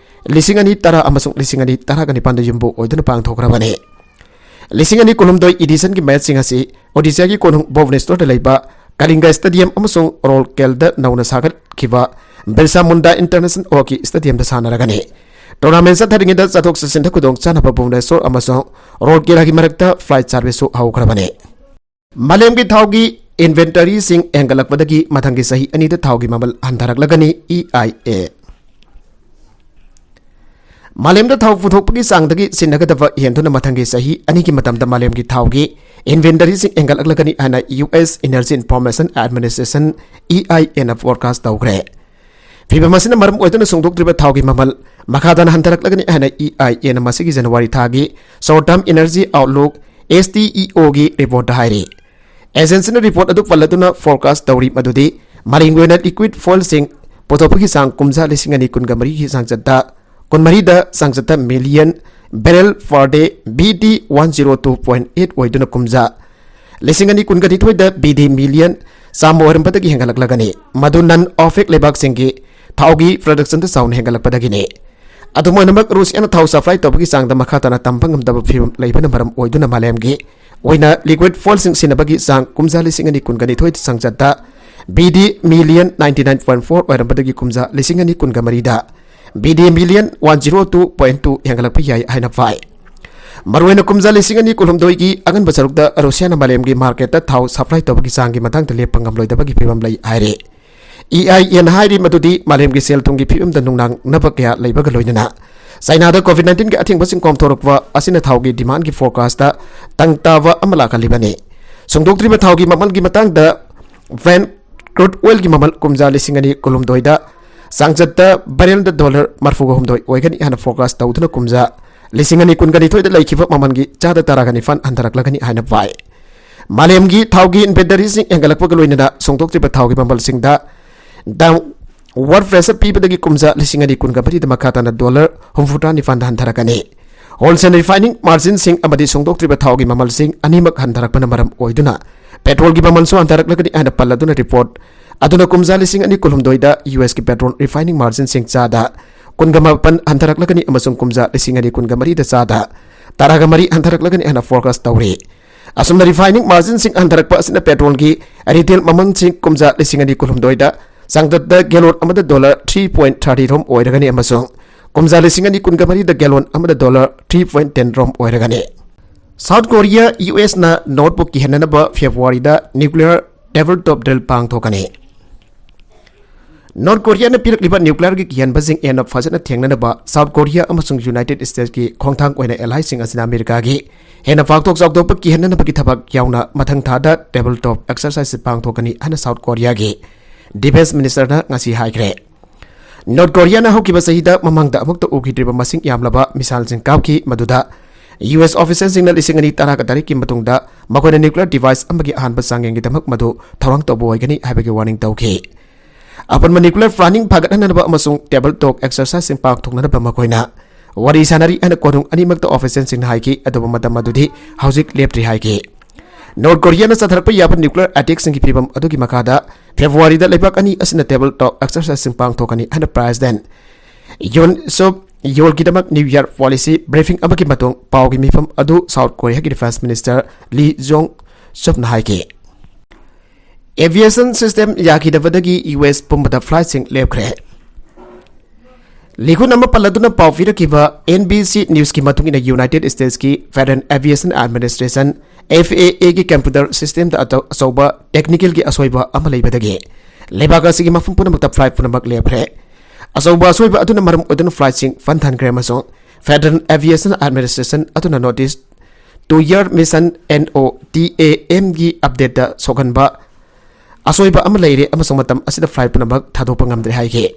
ꯂꯤꯁꯤꯡ ꯑꯅꯤ ꯇꯔꯥ ꯑꯃꯁꯨꯡ ꯂꯤꯁꯤꯡ ꯑꯅꯤ ꯇꯔꯥꯒ ꯅꯤꯄꯥꯟꯗ ꯌꯨꯝꯕꯨ ꯑꯣꯏꯗꯨꯅ ꯄꯥꯡꯊꯣꯛꯈ꯭ꯔꯕꯅꯤ꯫ ꯂꯤꯁꯤꯡ ꯑꯅꯤ ꯀꯨꯟꯍꯨꯝꯗꯣꯏ ꯏꯗꯤꯁꯟꯒꯤ ꯃꯦꯆꯁꯤꯡ ꯑꯁꯤ ꯑꯣꯗꯤꯁꯥꯒꯤ ꯀꯣꯅꯨꯡ ꯚꯨꯕꯅꯦꯁ꯭ꯋꯔꯗ ꯂꯩꯕ ꯀꯂꯤꯡꯒ ꯁ꯭ꯇꯦꯗꯤꯌꯝ ꯑꯃꯁꯨꯡ ꯔꯣꯔꯀꯦꯜꯗ ꯅꯧꯅ ꯁꯥꯒꯠꯈꯤꯕ ꯕꯤꯔꯁꯥ ꯃꯨꯟꯗꯥ ꯏꯟꯇꯔꯅꯦꯁꯅꯦꯜ ꯍꯣꯀꯤ ꯁ꯭ꯇꯦꯗꯤꯌꯝꯗ ꯁꯥꯟꯅꯔꯒꯅꯤ꯫ ꯇꯣꯔꯅꯥꯃꯦꯟ ꯆꯠꯊꯔꯤꯉꯩꯗ ꯆꯠꯊꯣꯛ ꯆꯠꯁꯤꯟꯗ ꯈꯨꯗꯣꯡꯆꯥꯅꯕ ꯚꯨꯕꯅꯦꯁ꯭ꯋꯔ ꯑꯃꯁꯨꯡ ꯔꯣꯔꯀꯦꯂꯥꯒꯤ ꯃꯔꯛꯇ ꯐ꯭ꯂꯥꯏꯠ ꯁꯥꯔꯚꯤꯁꯁꯨ ꯍꯧꯈ꯭ꯔꯕꯅꯤ꯫ ꯃꯥꯂꯦꯝꯒꯤ ꯊꯥꯎꯒꯤ inventoryꯁꯤꯡ ꯍꯦꯟꯒꯠꯂꯛꯄꯗꯒꯤ ꯃꯊꯪꯒꯤ ꯆꯍꯤ ꯑꯅꯤꯗ ꯊꯥꯎꯒꯤ ꯃꯃꯜ ꯍꯟꯊꯔꯛꯂꯒꯅꯤ꯫ E I A꯫ ꯃꯥꯂꯦꯝꯗ ꯊꯥꯎ ꯄꯨꯊꯣꯛꯄꯒꯤ ꯆꯥꯡꯗꯒꯤ ꯁꯤꯟꯅꯒꯗꯕ ꯍꯦꯟꯗꯨꯅ ꯃꯊꯪꯒꯤ ꯆꯍꯤ ꯑꯅꯤꯒꯤ ꯃꯇꯝꯗ ꯃꯥꯂꯦꯝꯒꯤ ꯊꯥꯎꯒꯤ inventoryꯁꯤꯡ ꯍꯦꯟꯒꯠꯂꯛꯂꯒꯅꯤ ꯍꯥꯏꯅ U S Energy Information Administration, E I Aꯅ forecast ꯇꯧꯈ꯭ꯔꯦ꯫ ꯐꯤꯚꯝ ꯑꯁꯤꯅ ꯃꯔꯝ ꯑꯣꯏꯗꯨꯅ ꯁꯨꯡꯗꯣꯛꯇ꯭ꯔꯤꯕ ꯊꯥꯎꯒꯤ ꯃꯃꯜ ꯃꯈꯥ ꯇꯥꯅ ꯍꯟꯊꯔꯛꯂꯒꯅꯤ ꯍꯥꯏꯅ E I Aꯅ ꯃꯁꯤꯒꯤ January ꯊꯥꯒꯤ Short Term Energy Outlook, S T E Oꯒꯤ reportꯇ ꯍꯥꯏꯔꯤ꯫ Agencyꯅ report ꯑꯗꯨ ꯄꯜꯂꯗꯨꯅ forecast ꯇꯧꯔꯤ ꯃꯗꯨꯗꯤ ꯃꯥꯂꯦꯝꯒꯤ ꯑꯣꯏꯅ liquid fuelꯁꯤꯡ ꯄꯨꯊꯣꯛꯄꯒꯤ ꯆꯥꯡ ꯀꯨꯝꯖꯥ ꯂꯤꯁꯤꯡ ꯑꯅꯤ ꯀꯨꯟꯒ ꯃꯔꯤꯒꯤ ꯆꯥꯡꯆꯠꯇ, ꯀꯨꯟꯃꯔꯤꯗ ꯆꯥꯡꯆꯠꯇ million barrel per day, B D one zero two point eight ꯑꯣꯏꯗꯨꯅ ꯀꯨꯝꯖꯥ ꯂꯤꯁꯤꯡ ꯑꯅꯤ ꯀꯨꯟꯒ ꯅꯤꯊꯣꯏꯗ B D million ꯆꯥꯝꯃ ꯑꯣꯏꯔꯝꯕꯗꯒꯤ ꯍꯦꯟꯒꯠꯂꯛꯂꯒꯅꯤ꯫ ꯃꯗꯨ non OPEC ꯂꯩꯕꯥꯛꯁꯤꯡꯒꯤ ꯊꯥꯎꯒꯤ productionꯗ ꯆꯥꯎꯅ ꯍꯦꯟꯒꯠꯂꯛꯄꯗꯒꯤꯅꯤ꯫ ꯑꯗꯨꯝ ꯑꯣꯏꯅꯃꯛ, ꯔꯨꯁꯤꯌꯥꯅ ꯊꯥꯎ supply ꯇꯧꯕꯒꯤ ꯆꯥꯡꯗ ꯃꯈꯥ ꯇꯥꯅ ꯇꯝꯕ ꯉꯝꯗꯕ ꯐꯤꯕꯝ ꯂꯩꯕꯅ ꯃꯔꯝ ꯑꯣꯏꯗꯨꯅ ꯃꯥꯂꯦꯝꯒꯤ ꯑꯣꯏꯅ liquid fuelꯁꯤꯡ ꯁꯤꯖꯤꯟꯅꯕꯒꯤ ꯆꯥꯡ ꯀꯨꯝꯖꯥ ꯂꯤꯁꯤꯡ ꯑꯅꯤ ꯀꯨꯟꯒ ꯅꯤꯊꯣꯏ ꯆꯥꯡꯆꯠꯇ B D million ninety nine point four ꯑꯣꯏꯔꯝꯕꯗꯒꯤ ꯀꯨꯝꯖꯥ ꯂꯤꯁꯤꯡ ꯑꯅꯤ ꯀꯨꯟꯒ ꯃꯔꯤꯗ B D million one zero two point two ꯍꯦꯟꯒꯠꯂꯛꯄ ꯌꯥꯏ ꯍꯥꯏꯅ ꯄꯥꯏ꯫ ꯃꯔꯨꯑꯣꯏꯅ ꯀꯨꯝꯖꯥ ꯂꯤꯁꯤꯡ ꯑꯅꯤ ꯀꯨꯟꯍꯨꯝꯗꯣꯏꯒꯤ ꯑꯉꯟꯕ ꯁꯔꯨꯛꯇ ꯔꯨꯁꯤꯌꯥꯅ ꯃꯥꯂꯦꯝꯒꯤ marketꯇ ꯊꯥꯎ supply ꯇꯧꯕꯒꯤ ꯆꯥꯡꯒꯤ ꯃꯇꯥꯡꯗ ꯂꯦꯞꯄ ꯉꯝꯂꯣꯏꯗꯕꯒꯤ ꯐꯤꯕꯝ ꯂꯩ ꯍꯥꯏꯔꯤ꯫ E I Aꯅ ꯍꯥꯏꯔꯤ ꯃꯗꯨꯗꯤ ꯃꯥꯂꯦꯝꯒꯤ ꯁꯦꯜ ꯊꯨꯝꯒꯤ ꯐꯤꯕꯝꯗ ꯅꯨꯡꯅꯥꯡꯅꯕ ꯀꯌꯥ ꯂꯩꯕꯒ ꯂꯣꯏꯅꯅ ꯆꯥꯏꯅꯥꯗ COVID nineteenꯒꯤ ꯑꯊꯤꯡꯕꯁꯤꯡ ꯀꯣꯝꯊꯣꯔꯛꯄ ꯑꯁꯤꯅ ꯊꯥꯎꯒꯤ demandꯒꯤ forecastꯇ ꯇꯪ ꯇꯥꯕ ꯑꯃ ꯂꯥꯛꯍꯜꯂꯤꯕꯅꯤ꯫ ꯁꯨꯡꯗꯣꯛꯇ꯭ꯔꯤꯕ ꯊꯥꯎꯒꯤ ꯃꯃꯜꯒꯤ ꯃꯇꯥꯡꯗ, Brent crude oilꯒꯤ ꯃꯃꯜ ꯀꯨꯝꯖꯥ ꯂꯤꯁꯤꯡ ꯑꯅꯤ ꯀꯨꯟꯍꯨꯝꯗꯣꯏꯗ ꯆꯥꯡꯆꯠꯇ barrelꯗ dollar ꯃꯔꯐꯨꯒ ꯍꯨꯝꯗꯣꯏ ꯑꯣꯏꯒꯅꯤ ꯍꯥꯏꯅ forecast ꯇꯧꯗꯨꯅ ꯀꯨꯝꯖꯥ ꯂꯤꯁꯤꯡ ꯑꯅꯤ ꯀꯨꯟꯒ ꯅꯤꯊꯣꯏꯗ ꯂꯩꯈꯤꯕ ꯃꯃꯜꯒꯤ ꯆꯥꯗ ꯇꯔꯥꯒ ꯅꯤꯄꯥꯟ ꯍꯟꯊꯔꯛꯂꯒꯅꯤ ꯍꯥꯏꯅ ꯄꯥꯏ꯫ ꯃꯥꯂꯦꯝꯒꯤ ꯊꯥꯎꯒꯤ inventoryꯁꯤꯡ ꯍꯦꯟꯒꯠꯂꯛꯄꯒ ꯂꯣꯏꯅꯅ ꯁꯨꯡꯗꯣꯛꯇ꯭ꯔꯤꯕ ꯊꯥꯎꯒꯤ ꯃꯃꯜꯁꯤꯡꯗ downward pressure ꯄꯤꯕꯗꯒꯤ ꯀꯨꯝꯖꯥ ꯂꯤꯁꯤꯡ ꯑꯅꯤ ꯀꯨꯟꯒ ꯃꯔꯤꯗ ꯃꯈꯥ ꯇꯥꯅ dollar ꯍꯨꯝꯐꯨꯇꯔꯥ ꯅꯤꯄꯥꯟꯗ ꯍꯟꯊꯔꯛꯀꯅꯤ꯫ Wholesale refining marginꯁꯤꯡ ꯑꯃꯗꯤ ꯁꯨꯡꯗꯣꯛꯇ꯭ꯔꯤꯕ ꯊꯥꯎꯒꯤ ꯃꯃꯜꯁꯤꯡ ꯑꯅꯤꯃꯛ ꯍꯟꯊꯔꯛꯄꯅ ꯃꯔꯝ ꯑꯣꯏꯗꯨꯅ petrolꯒꯤ ꯃꯃꯜꯁꯨ ꯍꯟꯊꯔꯛꯂꯒꯅꯤ ꯍꯥꯏꯅ ꯄꯜꯂꯗꯨꯅ report ꯑꯗꯨꯅ ꯀꯨꯝꯖꯥ ꯂꯤꯁꯤꯡ ꯑꯅꯤ ꯀꯨꯟꯍꯨꯝꯗꯣꯏꯗ U S ꯀꯤ petrol refining marginꯁꯤꯡ ꯆꯥꯗ ꯀꯨꯟꯒ ꯃꯥꯄꯟ ꯍꯟꯊꯔꯛꯂꯒꯅꯤ ꯑꯃꯁꯨꯡ ꯀꯨꯝꯖꯥ ꯂꯤꯁꯤꯡ ꯑꯅꯤ ꯀꯨꯟꯒ ꯃꯔꯤꯗ ꯆꯥꯗ ꯇꯔꯥꯒ ꯃꯔꯤ ꯍꯟꯊꯔꯛꯂꯒꯅꯤ ꯍꯥꯏꯅ forecast ꯇꯧꯔꯤ꯫ ꯑꯁꯨꯝꯅ refining marginꯁꯤꯡ ꯍꯟꯊꯔꯛꯄ ꯑꯁꯤꯅ petrolꯒꯤ retail ꯃꯃꯜꯁꯤꯡ ꯀꯨꯝꯖꯥ ꯂꯤꯁꯤꯡ ꯑꯅꯤ ꯀꯨꯟꯍꯨꯝꯗꯣꯏꯗ ꯆꯥꯡꯆꯠꯇ gallon ꯑꯃꯗ dollar three point thirty ꯔꯣꯝ ꯑꯣꯏꯔꯒꯅꯤ ꯑꯃꯁꯨꯡ ꯀꯨꯝꯖꯥ ꯂꯤꯁꯤꯡ ꯑꯅꯤ ꯀꯨꯟꯒ ꯃꯔꯤꯗ gallon ꯑꯃꯗ dollar three point ten ꯔꯣꯝ ꯑꯣꯏꯔꯒꯅꯤ꯫ South Korea, U Sꯅ North ꯄꯣꯛ ꯀꯤꯍꯟꯅꯅꯕ Februaryꯗ nuclear ꯇꯦꯕꯜ ꯇꯣꯞ ꯗ꯭ꯔꯤꯜ ꯄꯥꯡꯊꯣꯛꯀꯅꯤ꯫ ꯅꯣꯔꯠ ꯀꯣꯔꯤꯌꯥꯅ ꯄꯤꯔꯛꯂꯤꯕ ꯅ꯭ꯌꯨꯀ꯭ꯂꯤꯌꯔꯒꯤ ꯀꯤꯍꯟꯕꯁꯤꯡ ꯍꯦꯟꯅ ꯐꯖꯅ ꯊꯦꯡꯅꯅꯕ ꯁꯥꯎꯠ ꯀꯣꯔꯤꯌꯥ ꯑꯃꯁꯨꯡ ꯌꯨꯅꯥꯏꯇꯦꯗ ꯁ꯭ꯇꯦꯠꯁꯀꯤ ꯈꯣꯡꯊꯥꯡ ꯑꯣꯏꯅ ꯑꯦꯂꯥꯏꯁꯤꯡ ꯑꯁꯤꯅ ꯑꯃꯦꯔꯤꯀꯥꯒꯤ ꯍꯦꯟꯅ ꯄꯥꯛꯊꯣꯛ ꯆꯥꯎꯊꯣꯛꯄ ꯀꯤꯍꯟꯅꯅꯕꯒꯤ ꯊꯕꯛ ꯌꯥꯎꯅ ꯃꯊꯪ ꯊꯥꯗ ꯇꯦꯕꯜ ꯇꯣꯞ ꯑꯦꯛꯁꯔꯁꯥꯏꯖ ꯄꯥꯡꯊꯣꯛꯀꯅꯤ ꯍꯥꯏꯅ ꯁꯥꯎꯠ ꯀꯣꯔꯤꯌꯥꯒꯤ ꯗꯤꯐꯦꯟꯁ ꯃꯤꯅꯤꯁꯇꯔꯅ ꯉꯁꯤ ꯍꯥꯏꯈ꯭ꯔꯦ꯫ ꯅꯣꯔꯠ ꯀꯣꯔꯤꯌꯥꯅ ꯍꯧꯈꯤꯕ ꯆꯍꯤꯗ ꯃꯃꯥꯡꯗ ꯑꯃꯨꯛꯇ ꯎꯈꯤꯗ꯭ꯔꯤꯕ ꯃꯁꯤꯡ ꯌꯥꯝꯂꯕ ꯃꯤꯁꯥꯏꯜꯁꯤꯡ ꯀꯥꯞꯈꯤ, ꯃꯗꯨꯗ ꯌꯨ ꯑꯦꯁ ꯑꯣꯐꯤꯁꯤꯌꯦꯜꯁꯤꯡꯅ ꯂꯤꯁꯤꯡ ꯑꯅꯤ ꯇꯔꯥꯒ ꯇꯔꯦꯠꯀꯤ ꯃꯇꯨꯡꯗ ꯃꯈꯣꯏꯅ ꯅ꯭ꯌꯨꯀ꯭ꯂꯤꯌꯔ ꯗꯤꯚꯥꯏꯁ ꯑꯃꯒꯤ ꯑꯍꯥꯟꯕ ꯆꯥꯡꯌꯦꯡꯒꯤꯗꯃꯛ ꯃꯗꯨ ꯊꯧꯔꯥꯡ ꯇꯧꯕ ꯑꯣꯏꯒꯅꯤ ꯍꯥꯏꯕꯒꯤ ꯋꯥꯔꯅꯤꯡ ꯇꯧꯈꯤ꯫ ꯑꯄꯨꯟꯕ ꯅ꯭ꯌꯨꯀ꯭ꯂꯤꯌꯔ ꯄ꯭ꯂꯥꯅꯤꯡ ꯐꯒꯠꯍꯟꯅꯕ ꯑꯃꯁꯨꯡ ꯇꯦꯕꯜ ꯇꯣꯛ ꯑꯦꯛꯁꯔꯁꯥꯏꯖꯁꯤꯡ ꯄꯥꯡꯊꯣꯛꯅꯅꯕ ꯃꯈꯣꯏꯅ ꯋꯥꯔꯤ ꯁꯥꯅꯔꯤ ꯍꯥꯏꯅ ꯀꯣꯅꯨꯡ ꯑꯅꯤꯃꯛꯇ ꯑꯣꯐꯤꯁꯤꯌꯦꯜꯁꯤꯡꯅ ꯍꯥꯏꯈꯤ, ꯑꯗꯨꯕꯨ ꯃꯇꯝ ꯑꯗꯨꯗꯤ ꯍꯧꯖꯤꯛ ꯂꯦꯞꯇ꯭ꯔꯤ ꯍꯥꯏꯈꯤ꯫ ꯅꯣꯔꯠ ꯀꯣꯔꯤꯌꯥꯅ ꯆꯠꯊꯔꯛꯄ ꯌꯥꯕ ꯅ꯭ꯌꯨꯀ꯭ꯂꯤꯌꯔ ꯑꯦꯇꯦꯛꯁꯤꯡꯒꯤ ꯐꯤꯕꯝ ꯑꯗꯨꯒꯤ ꯃꯈꯥꯗ ꯐꯦꯕ꯭ꯔꯨꯋꯥꯔꯤꯗ ꯂꯩꯕꯥꯛ ꯑꯅꯤ ꯑꯁꯤꯅ ꯇꯦꯕꯜ ꯇꯣꯛ ꯑꯦꯛꯁꯔꯁꯥꯏꯖꯁꯤꯡ ꯄꯥꯡꯊꯣꯛꯀꯅꯤ ꯍꯥꯏꯅ ꯄ꯭ꯔꯦꯁꯤꯗꯦꯟꯠ ꯌꯨꯟ ꯁꯨꯛ ꯌꯣꯜꯒꯤꯗꯃꯛ ꯅ꯭ꯌꯨ ꯌꯔ ꯄꯣꯂꯤꯁꯤ ꯕ꯭ꯔꯤꯐꯤꯡ ꯑꯃꯒꯤ ꯃꯇꯨꯡ ꯄꯥꯎꯒꯤ ꯃꯤꯐꯝ ꯑꯗꯨ ꯁꯥꯎꯠ ꯀꯣꯔꯤꯌꯥꯒꯤ ꯗꯤꯐꯦꯟꯁ ꯃꯤꯅꯤꯁꯇꯔ ꯂꯤ ꯖꯣꯡ ꯁꯨꯞꯅ ꯍꯥꯏꯈꯤ꯫ ꯑꯦꯚꯤꯌꯦꯁꯟ ꯁꯤꯁꯇꯦꯝ ꯌꯥꯈꯤꯗꯕꯗꯒꯤ ꯌꯨ ꯑꯦꯁ ꯄꯨꯝꯕꯗ ꯐ꯭ꯂꯥꯏꯠꯁꯤꯡ ꯂꯦꯞꯈ꯭ꯔꯦ꯫ ꯂꯤꯈꯨꯟ ꯑꯃ ꯄꯜꯂꯗꯨꯅ ꯄꯥꯎ ꯄꯤꯔꯛꯈꯤꯕ ꯑꯦꯟ ꯕꯤ ꯁꯤ ꯅ꯭ꯌꯨꯁꯀꯤ ꯃꯇꯨꯡ ꯏꯟꯅ ꯌꯨꯅꯥꯏꯇꯦꯗ ꯁ꯭ꯇꯦꯠꯁꯀꯤ federal aviation administration, F A ꯑꯦꯒꯤ ꯀꯝꯄ꯭ꯌꯨꯇꯔ ꯁꯤꯁꯇꯦꯝꯗ ꯑꯆꯧ-, ꯑꯆꯧꯕ ꯇꯦꯛꯅꯤꯀꯦꯜꯒꯤ ꯑꯁꯣꯏꯕ ꯑꯃ ꯂꯩꯕꯗꯒꯤ ꯂꯩꯕꯥꯛ ꯑꯁꯤꯒꯤ ꯃꯐꯝ ꯄꯨꯝꯅꯃꯛꯇ ꯐ꯭ꯂꯥꯏꯠ ꯄꯨꯝꯅꯃꯛ ꯂꯦꯞꯈ꯭ꯔꯦ꯫ ꯑꯆꯧꯕ ꯑꯁꯣꯏꯕ ꯑꯗꯨꯅ ꯃꯔꯝ ꯑꯣꯏꯗꯨꯅ ꯐ꯭ꯂꯥꯏꯠꯁꯤꯡ ꯄꯟꯊꯍꯟꯈ꯭ꯔꯦ ꯑꯃꯁꯨꯡ ꯐꯦꯗꯔꯦꯜ ꯑꯦꯚꯤꯌꯦꯁꯟ ꯑꯦꯗꯃꯤꯅꯤꯁꯇ꯭ꯔꯦꯁꯟ ꯑꯗꯨꯅ notice to air mission N O T A ꯑꯦꯝꯒꯤ ꯑꯞꯗꯦꯠꯇ ꯁꯣꯛꯍꯟꯕ ꯑꯁꯣꯏꯕ ꯑꯃ ꯂꯩꯔꯦ ꯑꯃꯁꯨꯡ ꯃꯇꯝ ꯑꯁꯤꯗ ꯐ꯭ꯂꯥꯏꯠ ꯄꯨꯝꯅꯃꯛ ꯊꯥꯗꯣꯛꯄ ꯉꯝꯗ꯭ꯔꯦ ꯍꯥꯏꯈꯤ꯫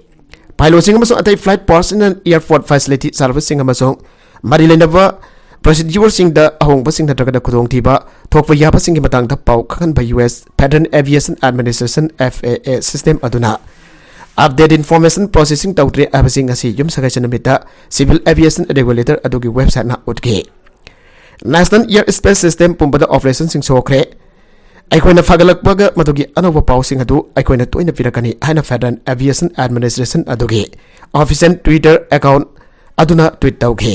ꯄꯥꯏꯂꯣꯠꯁꯤꯡ ꯑꯃꯁꯨꯡ ꯑꯇꯩ ꯐ꯭ꯂꯥꯏꯠ ꯄꯥꯔꯁꯣꯅꯦꯜ, ꯑꯦꯌꯔꯄꯣꯔꯠ ꯐꯦꯁꯤꯂꯤꯇꯤ ꯁꯔꯚꯤꯁꯁꯤꯡ ꯑꯃꯁꯨꯡ ꯃꯔꯤ ꯂꯩꯅꯕ ꯄ꯭ꯔꯣꯁꯤꯗ꯭ꯌꯨꯔꯁꯤꯡꯗ ꯑꯍꯣꯡꯕꯁꯤꯡ ꯅꯠꯇ꯭ꯔꯒꯅ ꯈꯨꯗꯣꯡꯊꯤꯕ ꯊꯣꯛꯄ ꯌꯥꯕꯁꯤꯡꯒꯤ ꯃꯇꯥꯡꯗ ꯄꯥꯎ ꯈꯪꯍꯟꯕ U S federal aviation administration, F A A, system ꯑꯗꯨꯅ ꯑꯞꯗꯦꯠ ꯏꯟꯐꯣꯔꯃꯦꯁꯟ ꯄ꯭ꯔꯣꯁꯦꯁꯤꯡ ꯇꯧꯗ꯭ꯔꯦ ꯍꯥꯏꯕꯁꯤ ꯉꯁꯤ ꯌꯨꯝꯁꯀꯩꯁ ꯅꯨꯃꯤꯠꯇ ꯁꯤꯚꯤꯜ ꯑꯦꯚꯤꯌꯦꯁꯟ ꯔꯦꯒꯨꯂꯦꯇꯔ ꯑꯗꯨꯒꯤ ꯋꯦꯕꯁꯥꯏꯠꯅ ꯎꯠꯈꯤ꯫ ꯅꯦꯁꯅꯦꯜ ꯑꯦꯌꯔ ꯁ꯭ꯄꯦꯁ ꯁꯤꯁꯇꯦꯝ ꯄꯨꯝꯕꯗ ꯑꯣꯄꯔꯦꯁꯟꯁꯤꯡ ꯁꯣꯛꯈ꯭ꯔꯦ꯫ ꯑꯩꯈꯣꯏꯅ ꯐꯒꯠꯂꯛꯄꯒ ꯃꯗꯨꯒꯤ ꯑꯅꯧꯕ ꯄꯥꯎꯁꯤꯡ ꯑꯗꯨ ꯑꯩꯈꯣꯏꯅ ꯇꯣꯏꯅ ꯄꯤꯔꯛꯀꯅꯤ ꯍꯥꯏꯅ ꯐꯦꯗꯔꯦꯜ ꯑꯦꯚꯤꯌꯦꯁꯟ ꯑꯦꯗꯃꯤꯅꯤꯁꯇ꯭ꯔꯦꯁꯟ ꯑꯗꯨꯒꯤ ꯑꯣꯐꯤꯁꯤꯌꯦꯜ ꯇ꯭ꯋꯤꯇꯔ ꯑꯦꯀꯥꯎꯟꯠ ꯑꯗꯨꯅ ꯇ꯭ꯋꯤꯠ ꯇꯧꯈꯤ꯫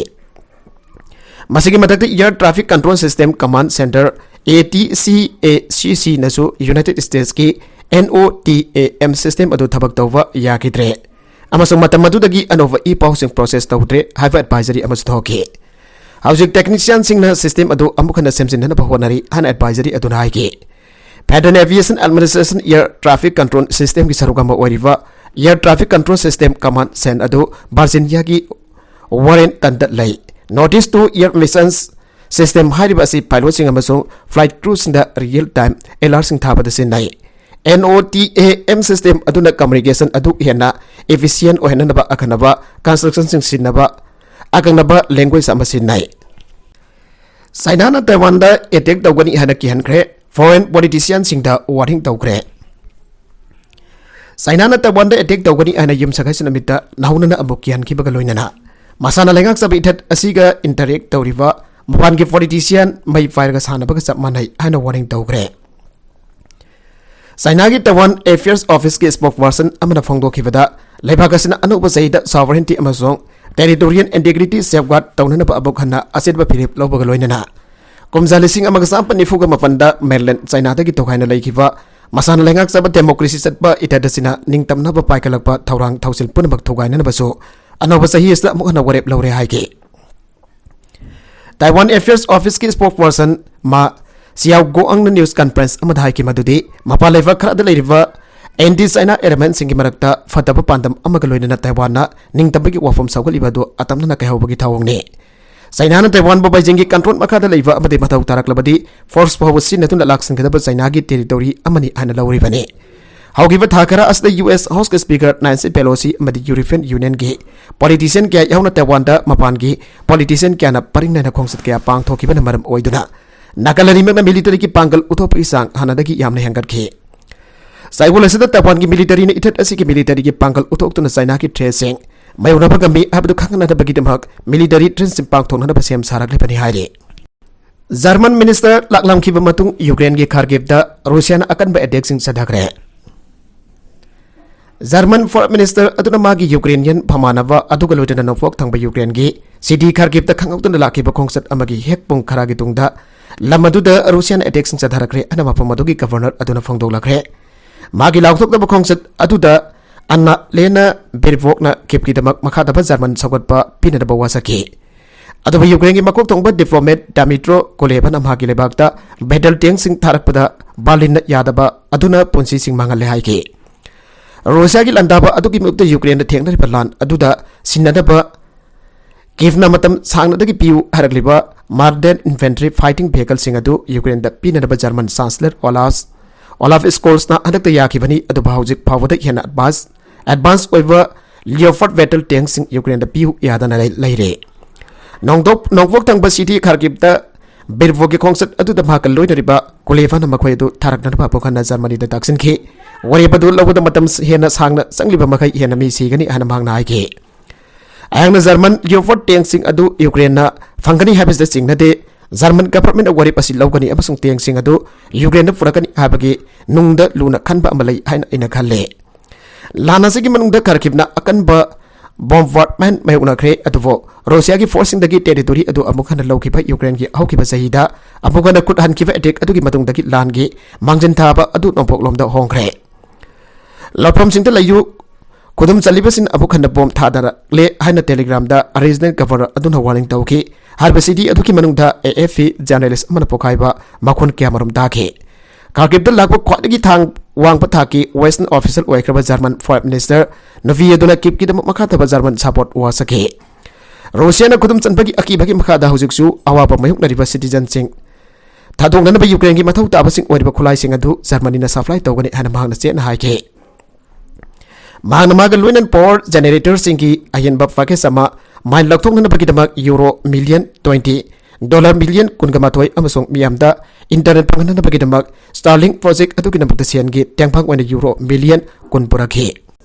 ꯃꯁꯤꯒꯤ ꯃꯊꯛꯇ air traffic control system command centre, A T C A C ꯁꯤꯅꯁꯨ ꯌꯨꯅꯥꯏꯇꯦꯗ ꯁ꯭ꯇꯦꯠꯁꯀꯤ N O T A M system ꯑꯗꯨ ꯊꯕꯛ ꯇꯧꯕ ꯌꯥꯈꯤꯗ꯭ꯔꯦ ꯑꯃꯁꯨꯡ ꯃꯇꯝ ꯑꯗꯨꯗꯒꯤ ꯑꯅꯧꯕ ꯏ ꯄꯥꯎꯁꯤꯡ ꯄ꯭ꯔꯣꯁꯦꯁ ꯇꯧꯗ꯭ꯔꯦ ꯍꯥꯏꯕ ꯑꯦꯗꯚꯥꯏꯖꯔꯤ ꯑꯃꯁꯨ ꯊꯣꯛꯈꯤ꯫ ꯍꯧꯖꯤꯛ ꯇꯦꯛꯅꯤꯁꯤꯌꯥꯟꯁꯤꯡꯅ ꯁꯤꯁꯇꯦꯝ ꯑꯗꯨ ꯑꯃꯨꯛ ꯍꯟꯅ ꯁꯦꯝꯖꯤꯟꯅꯅꯕ ꯍꯣꯠꯅꯔꯤ ꯍꯥꯏꯅ ꯑꯦꯗꯚꯥꯏꯖꯔꯤ ꯑꯗꯨꯅ ꯍꯥꯏꯈꯤ꯫ Federal Aviation Administration Air Traffic Control Systemꯒꯤ ꯁꯔꯨꯛ ꯑꯃ ꯑꯣꯏꯔꯤꯕ Air Traffic Control System Command Center ꯑꯗꯨ ꯚꯔꯖꯤꯅꯤꯌꯥꯒꯤ ꯋꯥꯔꯦꯟꯇꯟꯗ ꯂꯩ꯫ Notice to Air Missions System ꯍꯥꯏꯔꯤꯕ ꯑꯁꯤ pilotꯁꯤꯡ ꯑꯃꯁꯨꯡ flight crewꯁꯤꯡꯗ real time alertꯁꯤꯡ ꯊꯥꯕꯗ ꯁꯤꯖꯤꯟꯅꯩ꯫ NOTAM system ꯑꯗꯨꯅ communication ꯑꯗꯨ ꯍꯦꯟꯅ efficient ꯑꯣꯏꯍꯟꯅꯕ ꯑꯈꯟꯅꯕ constructionꯁꯤꯡ ꯁꯤꯖꯤꯟꯅꯕ ꯑꯀꯛꯅꯕ language ꯑꯃ ꯁꯤꯖꯤꯟꯅꯩ꯫ ꯆꯥꯏꯅꯥꯅ ꯇꯥꯏꯋꯥꯟꯗ attack ꯇꯧꯒꯅꯤ ꯍꯥꯏꯅ ꯀꯤꯍꯟꯈ꯭ꯔꯦ꯫ Foreign politicianꯁꯤꯡꯗ warning ꯇꯧꯈ꯭ꯔꯦ꯫ ꯆꯥꯏꯅꯥꯅ ꯇꯥꯏꯋꯥꯟꯗ attack ꯇꯧꯒꯅꯤ ꯍꯥꯏꯅ ꯌꯨꯝꯁꯀꯩꯁ ꯅꯨꯃꯤꯠꯇ ꯅꯧꯍꯧꯅꯅ ꯑꯃꯨꯛ ꯀꯤꯍꯟꯈꯤꯕꯒ ꯂꯣꯏꯅꯅ ꯃꯁꯥꯅ ꯂꯩꯉꯥꯛꯆꯕ ꯏꯊꯠ ꯑꯁꯤꯒ interact ꯇꯧꯔꯤꯕ ꯃꯄꯥꯟꯒꯤ politician ꯃꯩ ꯄꯥꯏꯔꯒ ꯁꯥꯟꯅꯕꯒ ꯆꯞ ꯃꯥꯟꯅꯩ ꯍꯥꯏꯅ warning ꯇꯧꯈ꯭ꯔꯦ꯫ ꯆꯥꯏꯅꯥꯒꯤ Taiwan Affairs Officeꯀꯤ spokesperson ꯑꯃꯅ ꯐꯣꯡꯗꯣꯛꯈꯤꯕꯗ, ꯂꯩꯕꯥꯛ ꯑꯁꯤꯅ ꯑꯅꯧꯕ ꯆꯍꯤꯗ sovereignty ꯑꯃꯁꯨꯡ territorial integrity safeguard ꯇꯧꯅꯅꯕ ꯑꯃꯨꯛ ꯍꯟꯅ ꯑꯆꯦꯠꯄ ꯐꯤꯔꯦꯞ ꯂꯧꯕꯒ ꯂꯣꯏꯅꯅ ꯀꯨꯝꯖꯥ ꯂꯤꯁꯤꯡ ꯑꯃꯒ ꯆꯥꯃꯥꯄꯟ ꯅꯤꯐꯨꯒ ꯃꯥꯄꯟꯗ mainland ꯆꯥꯏꯅꯥꯗꯒꯤ ꯇꯣꯈꯥꯏꯅ ꯂꯩꯈꯤꯕ ꯃꯁꯥꯅ ꯂꯩꯉꯥꯛꯆꯕ democracy ꯆꯠꯄ ꯏꯊꯠ ꯑꯁꯤꯅ ꯅꯤꯡꯇꯝꯅꯕ ꯄꯥꯏꯈꯠꯂꯛꯄ ꯊꯧꯔꯥꯡ ꯊꯧꯁꯤꯜ ꯄꯨꯝꯅꯃꯛ ꯊꯨꯒꯥꯏꯅꯅꯕꯁꯨ ꯑꯅꯧꯕ ꯆꯍꯤ ꯑꯁꯤꯗ ꯑꯃꯨꯛ ꯍꯟꯅ ꯋꯥꯔꯦꯞ ꯂꯧꯔꯦ ꯍꯥꯏꯈꯤ꯫ Taiwan Affairs Officeꯀꯤ spokesperson Ma Xiaoguangꯅ news conference ꯑꯃꯗ ꯍꯥꯏꯈꯤ ꯃꯗꯨꯗꯤ ꯃꯄꯥꯟ ꯂꯩꯕꯥꯛ ꯈꯔꯗ ꯂꯩꯔꯤꯕ anti China elementꯁꯤꯡꯒꯤ ꯃꯔꯛꯇ ꯐꯠꯇꯕ ꯄꯥꯟꯗꯝ ꯑꯃꯒ ꯂꯣꯏꯅꯅ ꯇꯥꯏꯋꯥꯟꯅ ꯅꯤꯡꯇꯝꯕꯒꯤ ꯋꯥꯐꯝ ꯁꯧꯒꯠꯂꯤꯕ ꯑꯗꯨ ꯑꯇꯝꯅꯅ ꯀꯥꯏꯍꯧꯕꯒꯤ ꯊꯧꯑꯣꯡꯅꯤ꯫ ꯆꯥꯏꯅꯥꯅ ꯇꯥꯏꯋꯥꯟꯕꯨ ꯕꯩꯖꯤꯡꯒꯤ control ꯃꯈꯥꯗ ꯂꯩꯕ ꯑꯃꯗꯤ ꯃꯊꯧ ꯇꯥꯔꯛꯂꯕꯗꯤ force ꯐꯥꯎꯕ ꯁꯤꯖꯤꯟꯅꯗꯨꯅ ꯂꯥꯛꯁꯤꯟꯒꯗꯕ ꯆꯥꯏꯅꯥꯒꯤ territory ꯑꯃꯅꯤ ꯍꯥꯏꯅ ꯂꯧꯔꯤꯕꯅꯤ꯫ ꯍꯧꯈꯤꯕ ꯊꯥ ꯈꯔ ꯑꯁꯤꯗ US House Speaker Nancy Pelosi ꯑꯃꯗꯤ European Unionꯒꯤ politician ꯀꯌꯥ ꯌꯥꯎꯅ ꯇꯥꯏꯋꯥꯟꯗ ꯃꯄꯥꯟꯒꯤ politician ꯀꯌꯥꯅ ꯄꯔꯤꯡ ꯅꯥꯏꯅ ꯈꯣꯡꯆꯠ ꯀꯌꯥ ꯄꯥꯡꯊꯣꯛꯈꯤꯕꯅ ꯃꯔꯝ ꯑꯣꯏꯗꯨꯅ ꯅꯥꯒꯥꯂꯦꯟ ꯑꯅꯤꯃꯛꯅ militaryꯒꯤ ꯄꯥꯡꯒꯜ ꯎꯠꯊꯣꯛꯄꯒꯤ ꯆꯥꯡ ꯍꯥꯟꯅꯗꯒꯤ ꯌꯥꯝꯅ ꯍꯦꯟꯒꯠꯈꯤ꯫ ꯆꯌꯣꯜ ꯑꯁꯤꯗ ꯇꯥꯏꯋꯥꯟꯒꯤ militaryꯅ ꯏꯊꯠ ꯑꯁꯤꯒꯤ militaryꯒꯤ ꯄꯥꯡꯒꯜ ꯎꯠꯊꯣꯛꯇꯨꯅ ꯆꯥꯏꯅꯥꯒꯤ threatꯁꯤꯡ ꯃꯥꯌꯣꯛꯅꯕ ꯉꯝꯃꯤ ꯍꯥꯏꯕꯗꯨ ꯈꯪꯍꯟꯅꯕꯒꯤꯗꯃꯛ military trainingsꯤꯡ ꯄꯥꯡꯊꯣꯛꯅꯅꯕ ꯁꯦꯝ ꯁꯥꯔꯛꯂꯤꯕꯅꯤ ꯍꯥꯏꯔꯤ꯫ German minister ꯂꯥꯛꯂꯝꯈꯤꯕ ꯃꯇꯨꯡ Ukraineꯒꯤ Kharkivꯇ Russiaꯅ ꯑꯀꯟꯕ attackꯁꯤꯡ ꯆꯠꯊꯈ꯭ꯔꯦ꯫ German Foreign Minister ꯑꯗꯨꯅ ꯃꯥꯒꯤ Ukrainian ꯐꯝꯃꯥꯟꯅꯕ ꯑꯗꯨꯒ ꯂꯣꯏꯅꯅ ꯅꯣꯡꯄꯣꯛ ꯊꯪꯕ Ukraineꯒꯤ city Kharkivꯇ ꯈꯪꯍꯧꯗꯅ ꯂꯥꯛꯈꯤꯕ ꯈꯣꯡꯆꯠ ꯑꯃꯒꯤ ꯍꯦꯛ ꯄꯨꯡ ꯈꯔꯒꯤ ꯇꯨꯡꯗ ꯂꯝ ꯑꯗꯨꯗ Russian attackꯁꯤꯡ ꯆꯠꯊꯔꯛꯈ꯭ꯔꯦ ꯍꯥꯏꯅ ꯃꯐꯝ ꯑꯗꯨꯒꯤ governor ꯑꯗꯨꯅ ꯐꯣꯡꯗꯣꯛꯂꯛꯈ꯭ꯔꯦ꯫ ꯃꯥꯒꯤ ꯂꯥꯎꯊꯣꯛꯇꯕ ꯈꯣꯡꯆꯠ ꯑꯗꯨꯗ Annalena Baerbockꯅ Kyivꯀꯤꯗꯃꯛ ꯃꯈꯥ ꯇꯥꯕ German ꯁꯧꯒꯠꯄ ꯄꯤꯅꯅꯕ ꯋꯥꯁꯛꯈꯤ꯫ ꯑꯗꯨꯕꯨ ꯌꯨꯀ꯭ꯔꯦꯟꯒꯤ ꯃꯀꯣꯛ ꯊꯣꯡꯕ diplomat Dmytro Kulebaꯅ ꯃꯍꯥꯛꯀꯤ ꯂꯩꯕꯥꯛꯇ battle tankꯁꯤꯡ ꯊꯥꯔꯛꯄꯗ Berlinꯅ ꯌꯥꯗꯕ ꯑꯗꯨꯅ ꯄꯨꯟꯁꯤꯁꯤꯡ ꯃꯥꯡꯍꯜꯂꯦ ꯍꯥꯏꯈꯤ꯫ ꯔꯨꯁꯤꯌꯥꯒꯤ ꯂꯥꯟꯗꯥꯕ ꯑꯗꯨꯒꯤ ꯃꯤꯍꯨꯠꯇ ꯌꯨꯀ꯭ꯔꯦꯟꯗ ꯊꯦꯡꯅꯔꯤꯕ ꯂꯥꯟ ꯑꯗꯨꯗ ꯁꯤꯟꯅꯅꯕ ꯀꯤꯚꯅ ꯃꯇꯝ ꯁꯥꯡꯅꯗꯒꯤ ꯄꯤꯌꯨ ꯍꯥꯏꯔꯛꯂꯤꯕ Marder infantry fighting vehicleꯁꯤꯡ ꯑꯗꯨ ꯌꯨꯀ꯭ꯔꯦꯟꯗ ꯄꯤꯅꯅꯕ ꯖꯔꯃꯟ ꯆꯥꯟꯁꯂꯔ ꯑꯣꯂꯥꯐ ꯑꯣꯂꯥꯐ ꯁ꯭ꯀꯣꯜꯁꯅ ꯍꯟꯗꯛꯇ ꯌꯥꯈꯤꯕꯅꯤ, ꯑꯗꯨꯕꯨ ꯍꯧꯖꯤꯛ ꯐꯥꯎꯕꯗ ꯍꯦꯟꯅ advance advance ꯑꯣꯏꯕ Leopard battle tankꯁꯤꯡ ꯌꯨꯀ꯭ꯔꯦꯟꯗ ꯄꯤꯌꯨ ꯌꯥꯗꯅ ꯂꯩ- ꯂꯩꯔꯦ꯫ ꯅꯣꯡꯗꯣꯛ ꯅꯣꯡꯄꯣꯛ ꯊꯪꯕ city Kharkivꯇ ꯕꯤꯔꯕꯣꯒꯤ ꯈꯣꯡꯆꯠ ꯑꯗꯨꯗ ꯃꯍꯥꯛꯀ ꯂꯣꯏꯅꯔꯤꯕ ꯀꯨꯂꯦꯕꯥꯅ ꯃꯈꯣꯏ ꯑꯗꯨ ꯊꯥꯔꯛꯅꯅꯕ ꯑꯃꯨꯛ ꯍꯟꯅ ꯖꯔꯃꯅꯤꯗ ꯇꯥꯛꯁꯤꯟꯈꯤ꯫ ꯋꯥꯔꯦꯞ ꯑꯗꯨ ꯂꯧꯕꯗ ꯃꯇꯝ ꯍꯦꯟꯅ ꯁꯥꯡꯅ ꯆꯪꯂꯤꯕ ꯃꯈꯩ ꯍꯦꯟꯅ ꯃꯤ ꯁꯤꯒꯅꯤ ꯍꯥꯏꯅ ꯃꯍꯥꯛꯅ ꯍꯥꯏꯈꯤ꯫ ꯑꯩꯍꯥꯛꯅ ꯖꯔꯃꯟ Leopard tankꯁꯤꯡ ꯑꯗꯨ ꯌꯨꯀ꯭ꯔꯦꯟꯅ ꯐꯪꯒꯅꯤ ꯍꯥꯏꯕꯁꯤꯗ ꯆꯤꯡꯅꯗꯦ꯫ ꯖꯔꯃꯟ governmentꯅ ꯋꯥꯔꯦꯞ ꯑꯁꯤ ꯂꯧꯒꯅꯤ ꯑꯃꯁꯨꯡ tankꯁꯤꯡ ꯑꯗꯨ ꯌꯨꯀ꯭ꯔꯦꯟꯗ ꯄꯨꯔꯛꯀꯅꯤ ꯍꯥꯏꯕꯒꯤ ꯅꯨꯡꯗ ꯂꯨꯅ ꯈꯟꯕ ꯑꯃ ꯂꯩ ꯍꯥꯏꯅ ꯑꯩꯅ ꯈꯜꯂꯦ꯫ ꯂꯥꯟ ꯑꯁꯤꯒꯤ ꯃꯅꯨꯡꯗ Kharkivꯅ ꯑꯀꯟꯕ bombardment ꯃꯥꯌꯣꯛꯅꯈ꯭ꯔꯦ, ꯑꯗꯨꯕꯨ ꯔꯨꯁꯤꯌꯥꯒꯤ forceꯁꯤꯡꯗꯒꯤ territory ꯑꯗꯨ ꯑꯃꯨꯛ ꯍꯟꯅ ꯂꯧꯈꯤꯕ ꯌꯨꯀ꯭ꯔꯦꯟꯒꯤ ꯍꯧꯈꯤꯕ ꯆꯍꯤꯗ ꯑꯃꯨꯛ ꯍꯟꯅ ꯈꯨꯠ ꯍꯟꯈꯤꯕ attack ꯑꯗꯨꯒꯤ ꯃꯇꯨꯡꯗꯒꯤ ꯂꯥꯟꯒꯤ ꯃꯥꯡꯖꯤꯟ ꯊꯥꯕ ꯑꯗꯨ ꯅꯣꯡꯄꯣꯛꯂꯣꯝꯗ ꯍꯣꯡꯈ꯭ꯔꯦ꯫ ꯂꯧꯐꯝꯁꯤꯡꯗ ꯂꯩꯌꯨ, ꯈꯨꯗꯨꯝ ꯆꯜꯂꯤꯕꯁꯤꯡ ꯑꯃꯨꯛ ꯍꯟꯅ bomb ꯊꯥꯗꯔꯛꯂꯦ ꯍꯥꯏꯅ Telegramꯗ regional governor ꯑꯗꯨꯅ warning ꯇꯧꯈꯤ꯫ ꯍꯥꯏꯔꯤꯕ city ꯑꯗꯨꯒꯤ ꯃꯅꯨꯡꯗ AFP journalist ꯑꯃꯅ ꯄꯣꯈꯥꯏꯕ ꯃꯈꯣꯟ ꯀꯌꯥꯃꯔꯨꯝ ꯇꯥꯈꯤ꯫ Kharkivꯇ ꯂꯥꯛꯄ ꯈ꯭ꯋꯥꯏꯗꯒꯤ ꯊꯥꯡ ꯋꯥꯡꯕ ꯊꯥꯛꯀꯤ Western official ꯑꯣꯏꯈ꯭ꯔꯕ ꯖꯔꯃꯟ foreign minister ꯅꯨꯄꯤ ꯑꯗꯨꯅ ꯀꯤꯞꯀꯤꯗꯃꯛ ꯃꯈꯥ ꯇꯥꯕ ꯖꯔꯃꯟ support ꯋꯥꯁꯛꯈꯤ꯫ ꯔꯨꯁꯤꯌꯥꯅ ꯈꯨꯗꯨꯝ ꯆꯟꯕꯒꯤ ꯑꯀꯤꯕꯒꯤ ꯃꯈꯥꯗ ꯍꯧꯖꯤꯛꯁꯨ ꯑꯋꯥꯕ ꯃꯥꯌꯣꯛꯅꯔꯤꯕ citizenꯁꯤꯡ ꯊꯥꯗꯣꯛꯅꯅꯕ ꯌꯨꯀ꯭ꯔꯦꯟꯒꯤ ꯃꯊꯧ ꯇꯥꯕꯁꯤꯡ ꯑꯣꯏꯔꯤꯕ ꯈꯨꯠꯂꯥꯏꯁꯤꯡ ꯑꯗꯨ ꯖꯔꯃꯅꯤꯅ supply ꯇꯧꯒꯅꯤ ꯍꯥꯏꯅ ꯃꯍꯥꯛꯅ ꯆꯦꯠꯅ ꯍꯥꯏꯈꯤ꯫ ꯃꯍꯥꯛꯅ ꯃꯥꯒ ꯂꯣꯏꯅꯅ power generatorꯁꯤꯡꯒꯤ ꯑꯍꯦꯟꯕ package ꯑꯃ ꯃꯥꯏ ꯂꯧꯊꯣꯛꯅꯅꯕꯒꯤꯗꯃꯛ euro million twenty, dollar million ꯀꯨꯟꯒ ꯃꯥꯊꯣꯏ ꯑꯃꯁꯨꯡ ꯃꯤꯌꯥꯝꯗ internet ꯐꯪꯍꯟꯅꯕꯒꯤꯗꯃꯛ Starlink project ꯑꯗꯨꯒꯤꯗꯃꯛꯇ ꯁꯦꯟꯒꯤ ꯇꯦꯡꯐꯪ ꯑꯣꯏꯅ euro million ꯀꯨꯟ ꯄꯨꯔꯛꯈꯤ꯫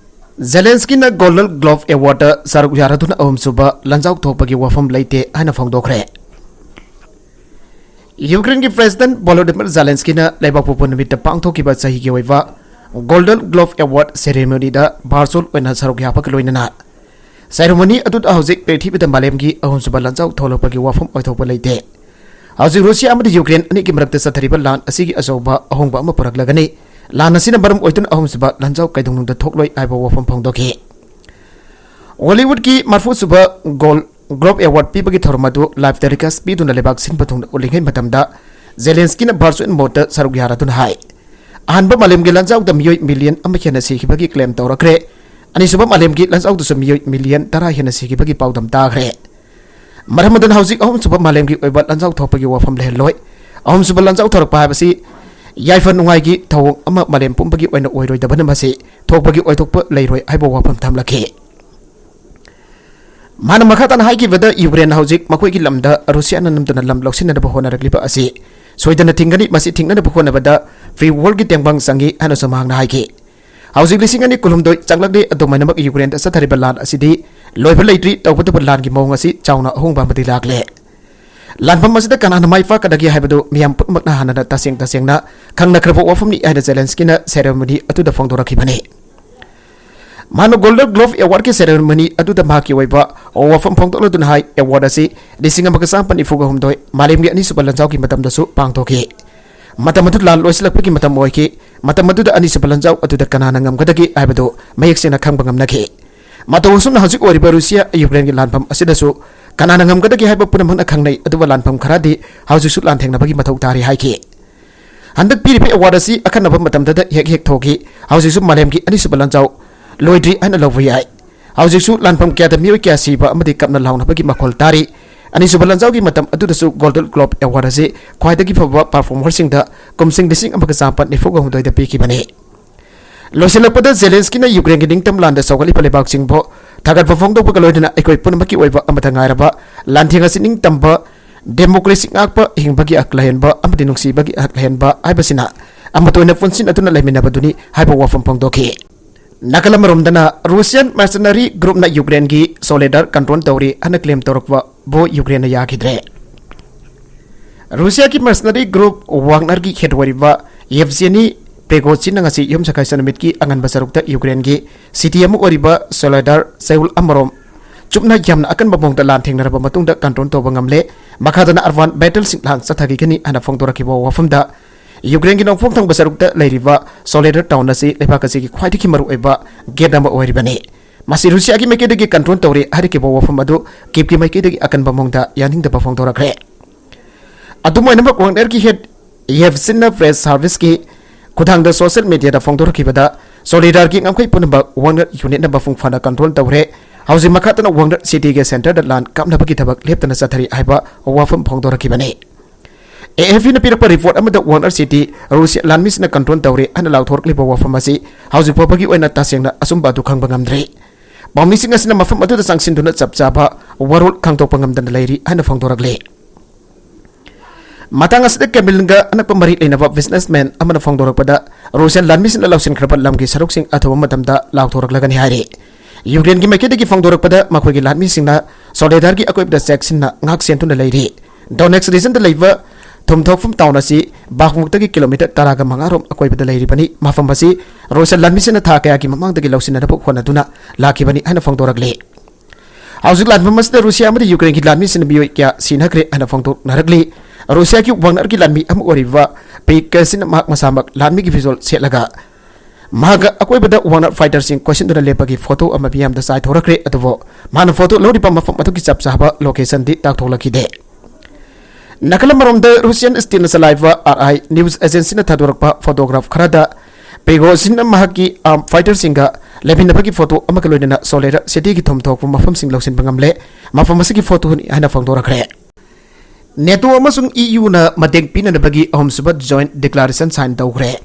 ꯖꯦꯂꯦꯟꯁꯀꯤꯅ Golden Globe Awardꯇ ꯁꯔꯨꯛ ꯌꯥꯔꯗꯨꯅ ꯑꯍꯨꯝꯁꯨꯕ ꯂꯟꯖꯥꯎ ꯊꯣꯛꯄꯒꯤ ꯋꯥꯐꯝ ꯂꯩꯇꯦ ꯍꯥꯏꯅ ꯐꯣꯡꯗꯣꯛꯈ꯭ꯔꯦ꯫ ꯌꯨꯀ꯭ꯔꯦꯟꯒꯤ President Volodymyr Zelenskyꯅ ꯂꯩꯕꯥꯛꯄꯣꯛꯄ ꯅꯨꯃꯤꯠꯇ ꯄꯥꯡꯊꯣꯛꯈꯤꯕ ꯆꯍꯤꯒꯤ ꯑꯣꯏꯕ Golden Globe Award ceremonyꯗ virtual ꯑꯣꯏꯅ ꯁꯔꯨꯛ ꯌꯥꯕꯒ ꯂꯣꯏꯅꯅ ceremony ꯑꯗꯨꯗ ꯍꯧꯖꯤꯛ ꯄ꯭ꯔꯤꯊꯤꯕꯤꯗ ꯃꯥꯂꯦꯝꯒꯤ ꯑꯍꯨꯝꯁꯨꯕ ꯂꯟꯖꯥꯎ ꯊꯣꯛꯂꯛꯄꯒꯤ ꯋꯥꯐꯝ ꯑꯣꯏꯊꯣꯛꯄ ꯂꯩꯇꯦ꯫ ꯍꯧꯖꯤꯛ ꯔꯨꯁꯤꯌꯥ ꯑꯃꯗꯤ ꯌꯨꯀ꯭ꯔꯦꯟ ꯑꯅꯤꯒꯤ ꯃꯔꯛꯇ ꯆꯠꯊꯔꯤꯕ ꯂꯥꯟ ꯑꯁꯤꯒꯤ ꯑꯆꯧꯕ ꯑꯍꯣꯡꯕ ꯑꯃ ꯄꯨꯔꯛꯂꯒꯅꯤ꯫ ꯂꯥꯟ ꯑꯁꯤꯅ ꯃꯔꯝ ꯑꯣꯏꯗꯨꯅ ꯑꯍꯨꯝꯁꯨꯕ ꯂꯥꯟꯖꯥꯎ ꯀꯩꯗꯧꯅꯨꯡꯗ ꯊꯣꯛꯂꯣꯏ ꯍꯥꯏꯕ ꯋꯥꯐꯝ ꯐꯣꯡꯗꯣꯛꯈꯤ꯫ Hollywoodꯀꯤ ꯃꯔꯐꯨꯁꯨꯕ Gold Globe Award ꯄꯤꯕꯒꯤ ꯊꯧꯔꯝ ꯑꯗꯨ live telecast ꯄꯤꯗꯨꯅ ꯂꯩꯕꯥꯛ ꯁꯤꯟꯕ ꯊꯨꯡꯅ ꯎꯠꯂꯤꯉꯩ ꯃꯇꯝꯗ Zelenskyꯅ virtual modeꯇ ꯁꯔꯨꯛ ꯌꯥꯔꯗꯨꯅ ꯍꯥꯏ, ꯑꯍꯥꯟꯕ ꯃꯥꯂꯦꯝꯒꯤ ꯂꯥꯟꯖꯥꯎꯗ ꯃꯤꯑꯣꯏ million ꯑꯃ ꯍꯦꯟꯅ ꯁꯤꯈꯤꯕꯒꯤ claim ꯇꯧꯔꯛꯈ꯭ꯔꯦ꯫ ꯑꯅꯤꯁꯨꯕ ꯃꯥꯂꯦꯝꯒꯤ ꯂꯥꯟꯖꯥꯎꯗꯁꯨ ꯃꯤꯑꯣꯏ million ꯇꯔꯥ ꯍꯦꯟꯅ ꯁꯤꯈꯤꯕꯒꯤ ꯄꯥꯎꯗꯝ ꯇꯥꯈ꯭ꯔꯦ꯫ ꯃꯔꯝ ꯑꯗꯨꯅ ꯍꯧꯖꯤꯛ ꯑꯍꯨꯝꯁꯨꯕ ꯃꯥꯂꯦꯝꯒꯤ ꯑꯣꯏꯕ ꯂꯥꯟꯖꯥꯎ ꯊꯣꯛꯄꯒꯤ ꯋꯥꯐꯝ ꯂꯩꯍꯜꯂꯣꯏ꯫ ꯑꯍꯨꯝꯁꯨꯕ ꯂꯥꯟꯖꯥꯎ ꯊꯣꯔꯛꯄ ꯍꯥꯏꯕꯁꯤ ꯌꯥꯏꯐ ꯅꯨꯡꯉꯥꯏꯒꯤ ꯊꯧꯑꯣꯡ ꯑꯃ ꯃꯥꯂꯦꯝ ꯄꯨꯝꯕꯒꯤ ꯑꯣꯏꯅ ꯑꯣꯏꯔꯣꯏꯗꯕꯅ ꯃꯁꯤ ꯊꯣꯛꯄꯒꯤ ꯑꯣꯏꯊꯣꯛꯄ ꯂꯩꯔꯣꯏ ꯍꯥꯏꯕ ꯋꯥꯐꯝ ꯊꯝꯂꯛꯈꯤ꯫ ꯃꯥꯅ ꯃꯈꯥ ꯇꯥꯅ ꯍꯥꯏꯈꯤꯕꯗ, ꯌꯨꯀ꯭ꯔꯦꯟ ꯍꯧꯖꯤꯛ ꯃꯈꯣꯏꯒꯤ ꯂꯝꯗ ꯔꯨꯁꯤꯌꯥꯅ ꯅꯝꯗꯨꯅ ꯂꯝ ꯂꯧꯁꯤꯟꯅꯅꯕ ꯍꯣꯠꯅꯔꯛꯂꯤꯕ ꯑꯁꯤ ꯁꯣꯏꯗꯅ ꯊꯤꯡꯒꯅꯤ, ꯃꯁꯤ ꯊꯤꯡꯅꯅꯕ ꯍꯣꯠꯅꯕꯗ free worldꯒꯤ ꯇꯦꯡꯕꯥꯡ ꯆꯪꯏ ꯍꯥꯏꯅꯁꯨ ꯃꯍꯥꯛꯅ ꯍꯥꯏꯈꯤ꯫ ꯍꯧꯖꯤꯛ ꯂꯤꯁꯤꯡ ꯑꯅꯤ ꯀꯨꯟꯍꯨꯝꯗꯣꯏ ꯆꯪꯂꯛꯂꯦ, ꯑꯗꯨꯃꯥꯏꯅꯃꯛ ꯌꯨꯀ꯭ꯔꯦꯟꯗ ꯆꯠꯊꯔꯤꯕ ꯂꯥꯟ ꯑꯁꯤꯗꯤ ꯂꯣꯏꯕ ꯂꯩꯇ꯭ꯔꯤ, ꯇꯧꯕꯇꯕꯨ ꯂꯥꯟꯒꯤ ꯃꯑꯣꯡ ꯑꯁꯤ ꯆꯥꯎꯅ ꯑꯍꯣꯡꯕ ꯑꯃꯗꯤ ꯂꯥꯛꯂꯦ꯫ ꯂꯥꯟꯐꯝ ꯑꯁꯤꯗ ꯀꯅꯥꯅ ꯃꯥꯏ ꯄꯥꯛꯀꯗꯒꯦ ꯍꯥꯏꯕꯗꯨ ꯃꯤꯌꯥꯝ ꯄꯨꯝꯅꯃꯛꯅ ꯍꯥꯟꯅꯅ ꯇꯁꯦꯡ ꯇꯁꯦꯡꯅ ꯈꯪꯅꯈ꯭ꯔꯕ ꯋꯥꯐꯝꯅꯤ ꯍꯥꯏꯅ ꯖꯦꯂꯦꯟꯁꯀꯤꯅ ceremony ꯑꯗꯨꯗ ꯐꯣꯡꯗꯣꯔꯛꯈꯤꯕꯅꯤ꯫ ꯃꯥꯅ Golden Globe Awardꯀꯤ ceremony ꯑꯗꯨꯗ ꯃꯍꯥꯛꯀꯤ ꯑꯣꯏꯕ ꯋꯥꯐꯝ ꯐꯣꯡꯗꯣꯛꯂꯗꯨꯅ ꯍꯥꯏ, award ꯑꯁꯤ ꯂꯤꯁꯤꯡ ꯑꯃꯒ ꯆꯥꯃꯥꯄꯟ ꯅꯤꯐꯨꯒ ꯍꯨꯝꯗꯣꯏ ꯃꯥꯂꯦꯝꯒꯤ ꯑꯅꯤꯁꯨꯕ ꯂꯥꯟꯖꯥꯎꯒꯤ ꯃꯇꯝꯗꯁꯨ ꯄꯥꯡꯊꯣꯛꯈꯤ꯫ ꯃꯇꯝ ꯑꯗꯨ ꯂꯥꯟ ꯂꯣꯏꯁꯤꯜꯂꯛꯄꯒꯤ ꯃꯇꯝ ꯑꯣꯏꯈꯤ꯫ ꯃꯇꯝ ꯑꯗꯨꯗ ꯑꯅꯤꯁꯨꯕ ꯂꯥꯟꯖꯥꯎ ꯑꯗꯨꯗ ꯀꯅꯥꯅ ꯉꯝꯒꯗꯒꯦ ꯍꯥꯏꯕꯗꯨ ꯃꯌꯦꯛ ꯁꯦꯡꯅ ꯈꯪꯕ ꯉꯝꯅꯈꯤ꯫ ꯃꯇꯧ ꯑꯁꯨꯝꯅ ꯍꯧꯖꯤꯛ ꯑꯣꯏꯔꯤꯕ ꯔꯨꯁꯤꯌꯥ ꯌꯨꯀ꯭ꯔꯦꯟꯒꯤ ꯂꯥꯟꯐꯝ ꯑꯁꯤꯗꯁꯨ ꯀꯅꯥꯅ ꯉꯝꯒꯗꯒꯦ ꯍꯥꯏꯕ ꯄꯨꯝꯅꯃꯛꯅ ꯈꯪꯅꯩ, ꯑꯗꯨꯕꯨ ꯂꯥꯟꯐꯝ ꯈꯔꯗꯤ ꯍꯧꯖꯤꯛꯁꯨ ꯂꯥꯟꯊꯦꯡꯅꯕꯒꯤ ꯃꯊꯧ ꯇꯥꯔꯤ ꯍꯥꯏꯈꯤ꯫ ꯍꯟꯗꯛ ꯄꯤꯔꯤꯕ award ꯑꯁꯤ ꯑꯈꯟꯅꯕ ꯃꯇꯝꯗꯗ ꯍꯦꯛ ꯍꯦꯛ ꯊꯣꯛꯈꯤ꯫ ꯍꯧꯖꯤꯛꯁꯨ ꯃꯥꯂꯦꯝꯒꯤ ꯑꯅꯤꯁꯨꯕ ꯂꯥꯟꯖꯥꯎ ꯂꯣꯏꯗ꯭ꯔꯤ ꯍꯥꯏꯅ ꯂꯧꯕ ꯌꯥꯏ꯫ ꯍꯧꯖꯤꯛꯁꯨ ꯂꯥꯟꯐꯝ ꯀꯌꯥꯗ ꯃꯤꯑꯣꯏ ꯀꯌꯥ ꯁꯤꯕ ꯑꯃꯗꯤ ꯀꯞꯅ ꯂꯥꯎꯅꯕꯒꯤ ꯃꯈꯣꯜ ꯇꯥꯔꯤ꯫ ꯑꯅꯤꯁꯨꯕ ꯂꯥꯟꯖꯥꯎꯒꯤ ꯃꯇꯝ ꯑꯗꯨꯗꯁꯨ Golden Globe Award ꯑꯁꯤ ꯈ꯭ꯋꯥꯏꯗꯒꯤ ꯐꯕ performerꯁꯤꯡꯗ ꯀꯨꯝꯁꯤꯡ ꯂꯤꯁꯤꯡ ꯑꯃꯒ ꯆꯥꯃꯥꯄꯟ ꯅꯤꯐꯨꯒ ꯍꯨꯝꯗꯣꯏꯗ ꯄꯤꯈꯤꯕꯅꯤ꯫ ꯂꯣꯏꯁꯤꯜꯂꯛꯄꯗ ꯖꯦꯂꯦꯟꯁꯀꯤꯅ ꯌꯨꯀ꯭ꯔꯦꯟꯒꯤ ꯅꯤꯡꯇꯝ ꯂꯥꯟꯗ ꯁꯧꯒꯠꯂꯤꯕ ꯂꯩꯕꯥꯛꯁꯤꯡꯕꯨ ꯊꯥꯒꯠꯄ ꯐꯣꯡꯗꯣꯛꯄꯒ ꯂꯣꯏꯅꯅ ꯑꯩꯈꯣꯏ ꯄꯨꯝꯅꯃꯛꯀꯤ ꯑꯣꯏꯕ ꯑꯃꯠꯇ ꯉꯥꯏꯔꯕ ꯂꯥꯟꯊꯦꯡ ꯑꯁꯤ ꯅꯤꯡꯇꯝꯕ, democracy ꯉꯥꯛꯄ, ꯍꯤꯡꯕꯒꯤ ꯍꯛ ꯂꯩꯍꯟꯕ ꯑꯃꯗꯤ ꯅꯨꯡꯁꯤꯕꯒꯤ ꯍꯛ ꯂꯩꯍꯟꯕ ꯍꯥꯏꯕꯁꯤꯅ ꯑꯃꯠꯇ ꯑꯣꯏꯅ ꯄꯨꯟꯁꯤꯟꯅꯗꯨꯅ ꯂꯩꯃꯤꯟꯅꯕꯗꯨꯅꯤ ꯍꯥꯏꯕ ꯋꯥꯐꯝ ꯐꯣꯡꯗꯣꯛꯈꯤ꯫ ꯅꯥꯀꯜ ꯑꯃꯔꯣꯝꯗꯅ Russian mercenary groupꯅ ꯌꯨꯀ꯭ꯔꯦꯟꯒꯤ Soledar control ꯇꯧꯔꯤ ꯍꯥꯏꯅ claim ꯇꯧꯔꯛꯄꯕꯨ ꯌꯨꯀ꯭ꯔꯦꯟꯅ ꯌꯥꯈꯤꯗ꯭ꯔꯦ꯫ ꯔꯨꯁꯤꯌꯥꯒꯤ mercenary group Wagnerꯒꯤ head ꯑꯣꯏꯔꯤꯕ Yevgeny Prigozhinꯅ ꯉꯁꯤ ꯌꯨꯝꯁꯀꯩꯁ ꯅꯨꯃꯤꯠꯀꯤ ꯑꯉꯟꯕ ꯁꯔꯨꯛꯇ ꯌꯨꯀ꯭ꯔꯦꯟꯒꯤ city ꯑꯃ ꯑꯣꯏꯔꯤꯕ Soledar ꯆꯌꯣꯜ ꯑꯃꯔꯣꯝ ꯆꯨꯞꯅ ꯌꯥꯝꯅ ꯑꯀꯟꯕ ꯃꯑꯣꯡꯗ ꯂꯥꯟ ꯊꯦꯡꯅꯔꯕ ꯃꯇꯨꯡꯗ control ꯇꯧꯕ ꯉꯝꯂꯦ꯫ ꯃꯈꯥꯗꯅ urban battleꯁꯤꯡ ꯂꯥꯟ ꯆꯠꯊꯈꯤꯒꯅꯤ ꯍꯥꯏꯅ ꯐꯣꯡꯗꯣꯔꯛꯈꯤꯕ ꯋꯥꯐꯝꯗ ꯌꯨꯀ꯭ꯔꯦꯟꯒꯤ ꯅꯣꯡꯄꯣꯛ ꯊꯪꯕ ꯁꯔꯨꯛꯇ ꯂꯩꯔꯤꯕ Soledar town ꯑꯁꯤ ꯂꯩꯕꯥꯛ ꯑꯁꯤꯒꯤ ꯈ꯭ꯋꯥꯏꯗꯒꯤ ꯃꯔꯨꯑꯣꯏꯕ gate ꯑꯃ ꯑꯣꯏꯔꯤꯕꯅꯤ꯫ ꯃꯁꯤ ꯔꯨꯁꯤꯌꯥꯒꯤ ꯃꯥꯏꯀꯩꯗꯒꯤ ꯀꯟꯇ꯭ꯔꯣꯜ ꯇꯧꯔꯦ ꯍꯥꯏꯔꯛꯈꯤꯕ ꯋꯥꯐꯝ ꯑꯗꯨ ꯀꯤꯞꯀꯤ ꯃꯥꯏꯀꯩꯗꯒꯤ ꯑꯀꯟꯕ ꯃꯑꯣꯡꯗ ꯌꯥꯅꯤꯡꯗꯕ ꯐꯣꯡꯗꯣꯔꯛꯈ꯭ꯔꯦ꯫ ꯑꯗꯨꯝ ꯑꯣꯏꯅꯃꯛ, ꯋꯥꯒꯅꯔꯒꯤ ꯍꯦꯗ ꯌꯦꯚꯁꯤꯟꯅ ꯄ꯭ꯔꯦꯁ ꯁꯥꯔꯚꯤꯁꯀꯤ ꯈꯨꯠꯊꯥꯡꯗ ꯁꯣꯁꯤꯌꯦꯜ ꯃꯤꯗꯤꯌꯥꯗ ꯐꯣꯡꯗꯣꯔꯛꯈꯤꯕꯗ, ꯁꯣꯂꯤꯗꯥꯔꯒꯤ ꯉꯝꯈꯩ ꯄꯨꯝꯅꯃꯛ ꯋꯥꯒꯅꯔ ꯌꯨꯅꯤꯠꯅ ꯃꯄꯨꯡ ꯐꯥꯅ ꯀꯟꯇ꯭ꯔꯣꯜ ꯇꯧꯔꯦ꯫ ꯍꯧꯖꯤꯛ ꯃꯈꯥ ꯇꯥꯅ ꯋꯥꯒꯅꯔ ꯁꯤꯇꯤꯒꯤ ꯁꯦꯟꯇꯔꯗ ꯂꯥꯟ ꯀꯥꯞꯅꯕꯒꯤ ꯊꯕꯛ ꯂꯦꯞꯇꯅ ꯆꯠꯊꯔꯤ ꯍꯥꯏꯕ ꯋꯥꯐꯝ ꯐꯣꯡꯗꯣꯔꯛꯈꯤꯕꯅꯤ꯫ ꯑꯦ ꯑꯦꯐ ꯄꯤꯅ ꯄꯤꯔꯛꯄ ꯔꯤꯄꯣꯔꯠ ꯑꯃꯗ ꯋꯥꯒꯅꯔ ꯁꯤꯇꯤ ꯔꯨꯁꯤꯌꯥ ꯂꯥꯟꯃꯤꯁꯤꯡꯅ ꯀꯟꯇ꯭ꯔꯣꯜ ꯇꯧꯔꯦ ꯍꯥꯏꯅ ꯂꯥꯎꯊꯣꯔꯛꯂꯤꯕ ꯋꯥꯐꯝ ꯑꯁꯤ ꯍꯧꯖꯤꯛ ꯐꯥꯎꯕꯒꯤ ꯑꯣꯏꯅ ꯇꯁꯦꯡꯅ ꯑꯆꯨꯝꯕ ꯑꯗꯨ ꯈꯪꯕ ꯉꯝꯗ꯭ꯔꯤ꯫ ꯄꯥꯎꯃꯤꯁꯤꯡ ꯑꯁꯤꯅ ꯃꯐꯝ ꯑꯗꯨꯗ ꯆꯪꯁꯤꯟꯗꯨꯅ ꯆꯞ ꯆꯥꯕ ꯋꯥꯔꯣꯜ ꯈꯪꯗꯣꯛꯄ ꯉꯝꯗꯅ ꯂꯩꯔꯤ ꯍꯥꯏꯅ ꯐꯣꯡꯗꯣꯔꯛꯂꯤ꯫ ꯃꯇꯥꯡ ꯑꯁꯤꯗ ꯀ꯭ꯔꯦꯝꯂꯤꯟꯒ ꯑꯅꯛꯄ ꯃꯔꯤ ꯂꯩꯅꯕ ꯕꯤꯖꯤꯅꯦꯁꯃꯦꯟ ꯑꯃꯅ ꯐꯣꯡꯗꯣꯔꯛꯄꯗ, ꯔꯨꯁꯤꯌꯥꯟ ꯂꯥꯟꯃꯤꯁꯤꯡꯅ ꯂꯧꯁꯤꯟꯈ꯭ꯔꯕ ꯂꯝꯒꯤ ꯁꯔꯨꯛꯁꯤꯡ ꯑꯊꯨꯕ ꯃꯇꯝꯗ ꯂꯥꯎꯊꯣꯔꯛꯂꯒꯅꯤ ꯍꯥꯏꯔꯤ꯫ ꯌꯨꯀ꯭ꯔꯦꯟꯒꯤ ꯃꯥꯏꯀꯩꯗꯒꯤ ꯐꯣꯡꯗꯣꯔꯛꯄꯗ, ꯃꯈꯣꯏꯒꯤ ꯂꯥꯟꯃꯤꯁꯤꯡꯅ ꯁꯣꯂꯦꯗꯥꯔꯒꯤ ꯑꯀꯣꯏꯕꯗ ꯆꯦꯛꯁꯤꯟꯅ ꯉꯥꯛ ꯁꯦꯟꯗꯨꯅ ꯂꯩꯔꯤ꯫ ꯗꯣꯅꯦꯠꯁ ꯔꯤꯖꯟꯗ ꯂꯩꯕ ꯊꯨꯝꯊꯣꯛꯐꯝ ꯇꯥꯎꯟ ꯑꯁꯤ ꯕꯥꯈꯃꯨꯛꯇꯒꯤ ꯀꯤꯂꯣꯃꯤꯇꯔ ꯇꯔꯥꯒ ꯃꯉꯥ ꯔꯣꯝ ꯑꯀꯣꯏꯕꯗ ꯂꯩꯔꯤꯕꯅꯤ꯫ ꯃꯐꯝ ꯑꯁꯤ ꯔꯨꯁꯤꯌꯥꯟ ꯂꯥꯟꯃꯤꯁꯤꯡꯅ ꯊꯥ ꯀꯌꯥꯒꯤ ꯃꯃꯥꯡꯗꯒꯤ ꯂꯧꯁꯤꯟꯅꯅꯕ ꯍꯣꯠꯅꯗꯨꯅ ꯂꯥꯛꯈꯤꯕꯅꯤ ꯍꯥꯏꯅ ꯐꯣꯡꯗꯣꯔꯛꯂꯤ꯫ ꯍꯧꯖꯤꯛ ꯂꯥꯟꯐꯝ ꯑꯁꯤꯗ ꯔꯨꯁꯤꯌꯥ ꯑꯃꯗꯤ ꯌꯨꯀ꯭ꯔꯦꯟꯒꯤ ꯂꯥꯟꯃꯤꯁꯤꯡꯅ ꯃꯤꯑꯣꯏ ꯀꯌꯥ ꯁꯤꯅꯈ꯭ꯔꯦ ꯍꯥꯏꯅ ꯐꯣꯡꯗꯣꯛꯅꯔꯛꯂꯤ꯫ ꯔꯨꯁꯤꯌꯥꯒꯤ ꯋꯥꯒꯅꯔꯒꯤ ꯂꯥꯟꯃꯤ ꯑꯃ ꯑꯣꯏꯔꯤꯕ ꯄꯤꯀꯦꯁꯤꯟ ꯃꯍꯥꯛ ꯃꯁꯥꯃꯛ ꯂꯥꯟꯃꯤꯒꯤ ꯐꯤꯖꯣꯜ ꯁꯦꯠꯂꯒ ꯃꯍꯥꯛ ꯑꯀꯣꯏꯕꯗ ꯋꯥꯒꯅꯔ ꯐꯥꯏꯇꯔꯁꯤꯡ ꯀꯣꯏꯁꯤꯟꯗꯨꯅ ꯂꯦꯞꯄꯒꯤ ꯐꯣꯇꯣ ꯑꯃ ꯃꯤꯌꯥꯝꯗ ꯆꯥꯏꯊꯣꯔꯛꯈ꯭ꯔꯦ, ꯑꯗꯨꯕꯨ ꯃꯥꯅ ꯐꯣꯇꯣ ꯂꯧꯔꯤꯕ ꯃꯐꯝ ꯑꯗꯨꯒꯤ ꯆꯞ ꯆꯥꯕ ꯂꯣꯀꯦꯁꯟꯗꯤ ꯇꯥꯛꯊꯣꯛꯂꯛꯈꯤꯗꯦ꯫ ꯅꯥꯀꯜ ꯑꯃꯔꯣꯝꯗ, ꯔꯨꯁꯤꯌꯥꯟ ꯁ꯭ꯇꯦꯠꯅ ꯆꯂꯥꯏꯕ ꯑꯥꯔ ꯑꯥꯏ ꯅ꯭ꯌꯨꯁ ꯑꯦꯖꯦꯟꯁꯤꯅ ꯊꯥꯗꯣꯔꯛꯄ ꯐꯣꯇꯣꯒ꯭ꯔꯥꯐ ꯈꯔꯗ ꯄ꯭ꯔꯤꯒꯣꯖꯤꯟꯅ ꯃꯍꯥꯛꯀꯤ ꯑꯥꯔꯝ ꯐꯥꯏꯇꯔꯁꯤꯡꯒ ꯂꯩꯃꯤꯟꯅꯕꯒꯤ ꯐꯣꯇꯣ ꯑꯃꯒ ꯂꯣꯏꯅꯅ ꯁꯣꯂꯦꯗꯥꯔ ꯁꯤꯇꯤꯒꯤ ꯊꯨꯝꯊꯣꯛꯄ ꯃꯐꯝꯁꯤꯡ ꯂꯧꯁꯤꯟꯕ ꯉꯝꯂꯦ꯫ ꯃꯐꯝ ꯑꯁꯤꯒꯤ ꯐꯣꯇꯣꯅꯤ ꯍꯥꯏꯅ ꯐꯣꯡꯗꯣꯔꯛꯈ꯭ꯔꯦ꯫ ꯅꯦꯇꯣ ꯑꯃꯁꯨꯡ ꯏ ꯌꯨꯅ ꯃꯇꯦꯡ ꯄꯤꯅꯅꯕꯒꯤ ꯑꯍꯨꯝꯁꯨꯕ ꯖꯣꯏꯟꯠ ꯗꯤꯀ꯭ꯂꯥꯔꯦꯁꯟ ꯁꯥꯏꯟ ꯇꯧꯈ꯭ꯔꯦ꯫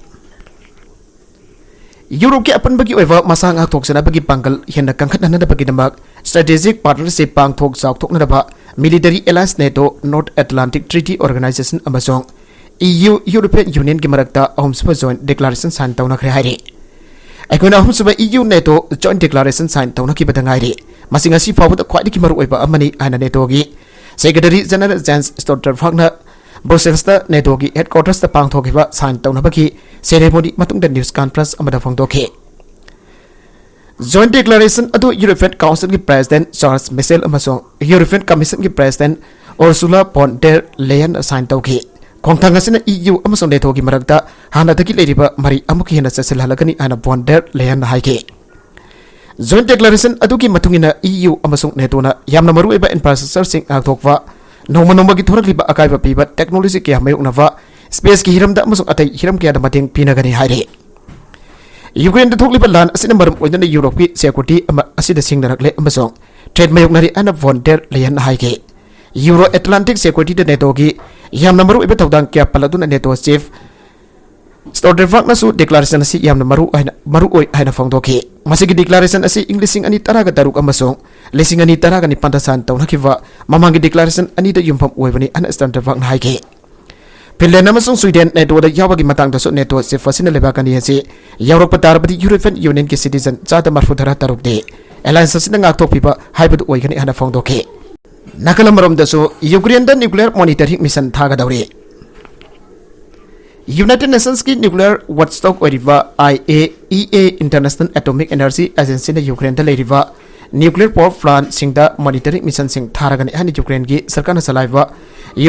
ꯌꯨꯔꯣꯞꯀꯤ ꯑꯄꯨꯟꯕꯒꯤ ꯑꯣꯏꯕ ꯃꯁꯥ ꯉꯥꯛꯊꯣꯛꯆꯅꯕꯒꯤ ꯄꯥꯡꯒꯜ ꯍꯦꯟꯅ ꯀꯟꯈꯠꯍꯟꯅꯕꯒꯤꯗꯃꯛ ꯁ꯭ꯇ꯭ꯔꯦꯇꯦꯖꯤꯛ ꯄꯥꯔꯠꯅꯔꯁꯤꯞ ꯄꯥꯡꯊꯣꯛ ꯆꯥꯎꯊꯣꯛꯅꯅꯕ military alliance NATO, North Atlantic Treaty Organisation ꯑꯃꯁꯨꯡ ꯏ ꯌꯨ, ꯌꯨꯔꯣꯄꯤꯌꯟ ꯌꯨꯅꯤꯌꯟꯒꯤ ꯃꯔꯛꯇ ꯑꯍꯨꯝꯁꯨꯕ ꯖꯣꯏꯟꯠ ꯗꯤꯀ꯭ꯂꯥꯔꯦꯁꯟ ꯁꯥꯏꯟ ꯇꯧꯅꯈ꯭ꯔꯦ ꯍꯥꯏꯔꯤ꯫ ꯑꯩꯈꯣꯏꯅ ꯑꯍꯨꯝꯁꯨꯕ E U NATO joint declaration sign ꯇꯧꯅꯈꯤꯕꯗ ꯉꯥꯏꯔꯤ꯫ ꯃꯁꯤ ꯉꯁꯤ ꯐꯥꯎꯕꯗ ꯈ꯭ꯋꯥꯏꯗꯒꯤ ꯃꯔꯨꯑꯣꯏꯕ ꯑꯃꯅꯤ ꯍꯥꯏꯅ ꯅꯦꯇꯣꯒꯤ ꯁꯦꯀ꯭ꯔꯦꯇꯔꯤ ꯖꯦꯅꯔꯦꯜ ꯖꯦꯟꯁ ꯁ꯭ꯇꯣꯜꯇꯔꯕꯔꯒꯅ ꯕ꯭ꯔꯨꯁꯦꯜꯁꯇ ꯅꯦꯇꯣꯒꯤ ꯍꯦꯗꯀ꯭ꯋꯥꯔꯇꯔꯁꯇ ꯄꯥꯡꯊꯣꯛꯈꯤꯕ ꯁꯥꯏꯟ ꯇꯧꯅꯕꯒꯤ ꯁꯦꯔꯦꯃꯣꯅꯤ ꯃꯇꯨꯡꯗ ꯅ꯭ꯌꯨꯁ ꯀꯟꯐꯔꯦꯟꯁ ꯑꯃꯗ ꯐꯣꯡꯗꯣꯛꯈꯤ꯫ ꯖꯣꯏꯟꯠ ꯗꯤꯀ꯭ꯂꯥꯔꯦꯁꯟ ꯑꯗꯨ ꯌꯨꯔꯣꯄꯤꯌꯟ ꯀꯥꯎꯟꯁꯤꯜꯒꯤ ꯄ꯭ꯔꯦꯁꯤꯗꯦꯟꯠ ꯆꯥꯔꯂꯁ ꯃꯤꯁꯦꯜ ꯑꯃꯁꯨꯡ ꯌꯨꯔꯣꯄꯤꯌꯟ ꯀꯃꯤꯁꯟꯒꯤ ꯄ꯭ꯔꯦꯁꯤꯗꯦꯟꯠ ꯎꯔꯁꯨꯂꯥ ꯐꯣꯟ ꯗꯦꯔ ꯂꯦꯌꯟꯅ ꯁꯥꯏꯟ ꯇꯧꯈꯤ꯫ ꯈꯣꯡꯊꯥꯡ ꯑꯁꯤꯅ ꯏ ꯌꯨ ꯑꯃꯁꯨꯡ ꯅꯦꯇꯣꯒꯤ ꯃꯔꯛꯇ ꯍꯥꯟꯅꯗꯒꯤ ꯂꯩꯔꯤꯕ ꯃꯔꯤ ꯑꯃꯨꯛꯀ ꯍꯦꯟꯅ ꯆꯦꯠꯁꯤꯜꯍꯜꯂꯒꯅꯤ ꯍꯥꯏꯅ ꯐꯣꯟ ꯗꯦꯔ ꯂꯦꯌꯟꯅ ꯍꯥꯏꯈꯤ꯫ Joint declaration ꯑꯗꯨꯒꯤ ꯃꯇꯨꯡ ꯏꯟꯅ E U ꯑꯃꯁꯨꯡ NATOꯅ ꯌꯥꯝꯅ ꯃꯔꯨꯑꯣꯏꯕ infrastructureꯁꯤꯡ ꯉꯥꯛꯊꯣꯛꯄ, ꯅꯣꯡꯃ ꯅꯣꯡꯃꯒꯤ ꯊꯣꯔꯛꯂꯤꯕ ꯑꯀꯥꯏꯕ ꯄꯤꯕ technology ꯀꯌꯥ ꯃꯥꯌꯣꯛꯅꯕ, spaceꯀꯤ ꯍꯤꯔꯝꯗ ꯑꯃꯁꯨꯡ ꯑꯇꯩ ꯍꯤꯔꯝ ꯀꯌꯥꯗ ꯃꯇꯦꯡ ꯄꯤꯅꯒꯅꯤ ꯍꯥꯏꯔꯤ꯫ ꯌꯨꯀ꯭ꯔꯦꯟꯗ ꯊꯣꯛꯂꯤꯕ ꯂꯥꯟ ꯑꯁꯤꯅ ꯃꯔꯝ ꯑꯣꯏꯗꯨꯅ ꯌꯨꯔꯣꯞꯀꯤ security ꯑꯃ ꯑꯁꯤꯗ ꯁꯤꯡꯅꯔꯛꯂꯦ ꯑꯃꯁꯨꯡ threat ꯃꯥꯌꯣꯛꯅꯔꯤ ꯍꯥꯏꯅ ꯚꯣꯟ ꯗꯦꯔ ꯂꯦꯌꯟꯅ ꯍꯥꯏꯈꯤ꯫ Euro Atlantic securityꯗ NATOꯒꯤ ꯌꯥꯝꯅ ꯃꯔꯨꯑꯣꯏꯕ ꯊꯧꯗꯥꯡ ꯀꯌꯥ ꯄꯜꯂꯗꯨꯅ NATO chief Stoltenbergꯅꯁꯨ declaration ꯑꯁꯤ ꯌꯥꯝꯅ ꯃꯔꯨ ꯍꯥꯏꯅ, ꯃꯔꯨ ꯑꯣꯏ ꯍꯥꯏꯅ ꯐꯣꯡꯗꯣꯛꯈꯤ꯫ ꯃꯁꯤꯒꯤ declaration ꯑꯁꯤ ꯏꯪ ꯂꯤꯁꯤꯡ ꯑꯅꯤ ꯇꯔꯥꯒ ꯇꯔꯨꯛ ꯑꯃꯁꯨꯡ ꯂꯤꯁꯤꯡ ꯑꯅꯤ ꯇꯔꯥꯒ ꯅꯤꯄꯥꯟꯗ sign ꯇꯧꯅꯈꯤꯕ ꯃꯃꯥꯡꯒꯤ declaration ꯑꯅꯤꯗ ꯌꯨꯝꯐꯝ ꯑꯣꯏꯕꯅꯤ ꯍꯥꯏꯅ Stoltenbergꯅ ꯍꯥꯏꯈꯤ꯫ ꯐꯤꯟꯂꯦꯟ ꯑꯃꯁꯨꯡ ꯁ꯭ꯋꯤꯗꯦꯟ NATOꯗ ꯌꯥꯎꯕꯒꯤ ꯃꯇꯥꯡꯗꯁꯨ NATO chief ꯑꯁꯤꯅ ꯂꯩꯕꯥꯛ ꯑꯅꯤ ꯑꯁꯤ ꯌꯥꯎꯔꯛꯄ ꯇꯥꯔꯕꯗꯤ European Unionꯒꯤ citizen ꯆꯥꯗ ꯃꯔꯐꯨ ꯇꯔꯥ ꯇꯔꯨꯛꯇꯤ alliance ꯑꯁꯤꯅ ꯉꯥꯛꯊꯣꯛꯄꯤꯕ ꯍꯥꯏꯕꯗꯨ ꯑꯣꯏꯒꯅꯤ ꯍꯥꯏꯅ ꯐꯣꯡꯗꯣꯛꯈꯤ꯫ ꯅꯥꯀꯜ ꯑꯃꯔꯣꯝꯗꯁꯨ ꯌꯨꯀ꯭ꯔꯦꯟꯗ nuclear monitoring mission ꯊꯥꯒꯗꯧꯔꯤ꯫ United Nationsꯀꯤ nuclear watchdog ꯑꯣꯏꯔꯤꯕ IAEA, International Atomic Energy Agencyꯅ ꯌꯨꯀ꯭ꯔꯦꯟꯗ ꯂꯩꯔꯤꯕ nuclear power plantꯁꯤꯡꯗ monitoring missionꯁꯤꯡ ꯊꯥꯔꯒꯅꯤ ꯍꯥꯏꯅ ꯌꯨꯀ꯭ꯔꯦꯟꯒꯤ ꯁꯔꯀꯥꯔꯅ ꯆꯂꯥꯏꯕ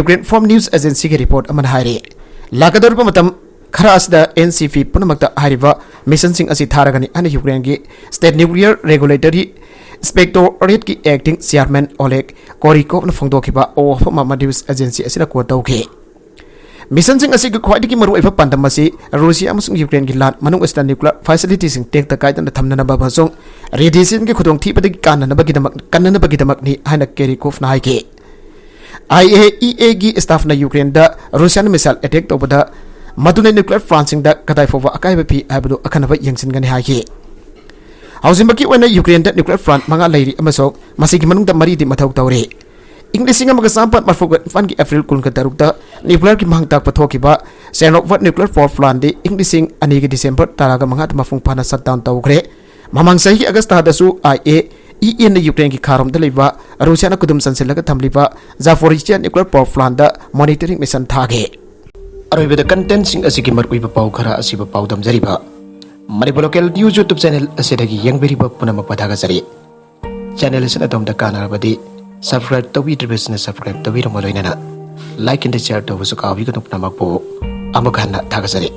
Ukrainform news agencyꯒꯤ report ꯑꯃꯅ ꯍꯥꯏꯔꯤ꯫ ꯂꯥꯛꯀꯗꯧꯔꯤꯕ ꯃꯇꯝ ꯈꯔ ꯑꯁꯤꯗ NCP ꯄꯨꯝꯅꯃꯛꯇ ꯍꯥꯏꯔꯤꯕ missionꯁꯤꯡ ꯑꯁꯤ ꯊꯥꯔꯒꯅꯤ ꯍꯥꯏꯅ ꯌꯨꯀ꯭ꯔꯦꯟꯒꯤ state nuclear regulatory inspectorateꯀꯤ acting chairman Oleg Korikovꯅ ꯐꯣꯡꯗꯣꯛꯈꯤꯕ ꯑꯣꯐ ꯑꯃ news agency ꯑꯁꯤꯅ quote ꯇꯧꯈꯤ꯫ Missionꯁꯤꯡ ꯑꯁꯤꯒꯤ ꯈ꯭ꯋꯥꯏꯗꯒꯤ ꯃꯔꯨꯑꯣꯏꯕ ꯄꯥꯟꯗꯝ ꯑꯁꯤ ꯔꯨꯁꯤꯌꯥ ꯑꯃꯁꯨꯡ ꯌꯨꯀ꯭ꯔꯦꯟꯒꯤ ꯂꯥꯟ ꯃꯅꯨꯡ ꯑꯁꯤꯗ nuclear facilityꯁꯤꯡ ꯇꯦꯛꯇ ꯀꯥꯏꯗꯅ ꯊꯝꯅꯅꯕ ꯑꯃꯁꯨꯡ radiationꯒꯤ ꯈꯨꯗꯣꯡꯊꯤꯕꯗꯒꯤ ꯀꯥꯟꯅꯅꯕꯒꯤꯗꯃꯛ, ꯀꯟꯅꯅꯕꯒꯤꯗꯃꯛꯅꯤ ꯍꯥꯏꯅ Korikovꯅ ꯍꯥꯏꯈꯤ꯫ IAEAꯒꯤ staffꯅ ꯌꯨꯀ꯭ꯔꯦꯟꯗ ꯔꯨꯁꯤꯌꯥꯅ missile attack ꯇꯧꯕꯗ ꯃꯗꯨꯅ nuclear plantꯁꯤꯡꯗ ꯀꯗꯥꯏ ꯐꯥꯎꯕ ꯑꯀꯥꯏꯕ ꯄꯤ ꯍꯥꯏꯕꯗꯨ ꯑꯈꯟꯅꯕ ꯌꯦꯡꯁꯤꯟꯒꯅꯤ ꯍꯥꯏꯈꯤ꯫ ꯍꯧꯖꯤꯛꯃꯛꯀꯤ ꯑꯣꯏꯅ ꯌꯨꯀ꯭ꯔꯦꯟꯗ nuclear plant ꯃꯉꯥ ꯂꯩꯔꯤ ꯑꯃꯁꯨꯡ ꯃꯁꯤꯒꯤ ꯃꯅꯨꯡꯗ ꯃꯔꯤꯗꯤ ꯃꯊꯧ ꯇꯧꯔꯤ꯫ ꯏꯪ ꯂꯤꯁꯤꯡ ꯑꯃꯒ ꯆꯥꯃꯥꯄꯟ ꯃꯔꯐꯨ ꯅꯤꯄꯥꯟꯒꯤ April ꯀꯨꯟꯒ ꯇꯔꯨꯛꯇ nuclearꯒꯤ ꯃꯥꯡ ꯇꯥꯛꯄ ꯊꯣꯛꯈꯤꯕ Chernobyl nuclear power plantꯗꯤ ꯏꯪ ꯂꯤꯁꯤꯡ ꯑꯅꯤꯒꯤ December ꯇꯔꯥꯒ ꯃꯉꯥꯗ ꯃꯄꯨꯡ ꯐꯥꯅ shutdown ꯇꯧꯈ꯭ꯔꯦ꯫ ꯃꯃꯥꯡ ꯆꯍꯤꯒꯤ August ꯊꯥꯗꯁꯨ IAEAꯅ ꯌꯨꯀ꯭ꯔꯦꯟꯒꯤ ꯈꯥꯔꯣꯝꯗ ꯂꯩꯕ ꯔꯨꯁꯤꯌꯥꯅ ꯈꯨꯗꯨꯝ ꯆꯟꯁꯤꯜꯂꯒ ꯊꯝꯂꯤꯕ Zaporizhia nuclear power plantꯗ monitoring mission ꯊꯥꯈꯤ꯫ ꯑꯔꯣꯏꯕꯗ contentꯁꯤꯡ ꯑꯁꯤꯒꯤ ꯃꯔꯨꯑꯣꯏꯕ ꯄꯥꯎ ꯈꯔ ꯑꯁꯤꯕꯨ ꯄꯥꯎꯗꯝꯖꯔꯤꯕ Manipur Local News YouTube channel ꯑꯁꯤꯗꯒꯤ ꯌꯦꯡꯕꯤꯔꯤꯕ ꯄꯨꯝꯅꯃꯛꯄꯨ ꯊꯥꯒꯠꯆꯔꯤ꯫ Channel ꯑꯁꯤꯅ ꯑꯗꯣꯝꯗ ꯀꯥꯟꯅꯔꯕꯗꯤ subscribe ꯇꯧꯕꯤꯗ꯭ꯔꯤꯕꯁꯤꯡꯅ subscribe ꯇꯧꯕꯤꯔꯝꯕ ꯂꯣꯏꯅꯅ like and share ꯇꯧꯕꯁꯨ ꯀꯥꯎꯕꯤꯒꯅꯨ꯫ ꯄꯨꯝꯅꯃꯛꯄꯨ ꯑꯃꯨꯛ ꯍꯟꯅ ꯊꯥꯒꯠꯆꯔꯤ꯫